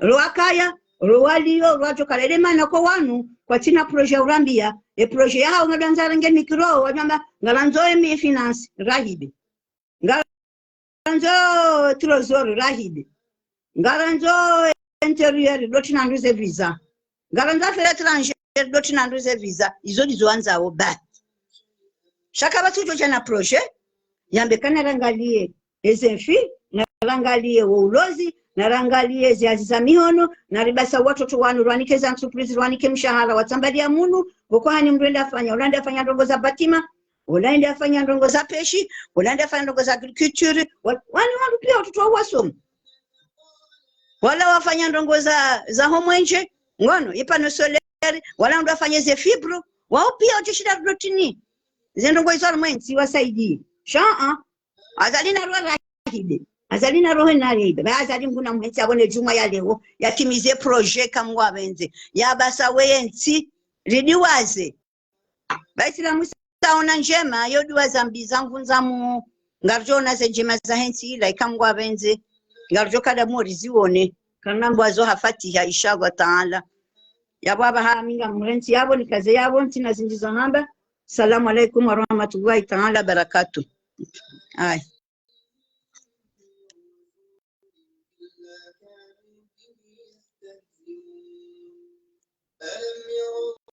Ro wakaya, ro waliyo, ro wadjo kala lemana ko wanu, kwatsina projet urambia, e projet ya hao ngadandza renge micro, wadjamba, ngarandzo e mi finance, rahide. Ngarandzo trésor, rahide. Ngarandzo intérieur, ndo tsi na nduze visa. Ngarandzo affaires étrangères, ndo tsi na nduze visa. Izo ndizo wandzao, ba. Sha kapvatsi udjo dja na projet, yambe kana rangalie eze mfi, na rangalie wo ulozi, na rangalie ezi hazi za mihono, na ribasa watoto wanu, rwanike za entreprise, rwanike mshahara, watsambalia munu, ngoko hani mndru ende afanya, ola ende afanya ndrongo za bâtiment, ola ende afanya ndrongo za pêche, ola ende afanya ndrongo za agriculture, wa-, wani wandru pia watoto wao wasoma. Wala wafanya ndrongo za, za homwenje, ngono, e panneau solaire, wala ndo afanye ze fibre, wao pia watsoshinda ndo tsi ni. Ze ndrongo izo harimwa entsi wasaidie. Sha, a, Azali na roho rahide. Azali na roho na rahide. Ba Azali nguna mhentsi yabo ne djumwa ya leo, yatimize projet ka Mngu apvendze. Yapvasa weye ntsi, ridiwaze. Ba Isilamu saona ndjema, yo duwa za mbi za nvundza mu, ngaridjo ona ze ndjema za hentsi ila ika Mngu apvendze. Ngaridjo kada mori ziwone. Kana mbwazo ha Fatiha, inshallah Taala. Yabo apvaha mi ngamrentsi yabo, nikaze yabo, ntsina zindji za hamba. Salamu alaikum warahmatullahi taala wabarakatuh. Ayi.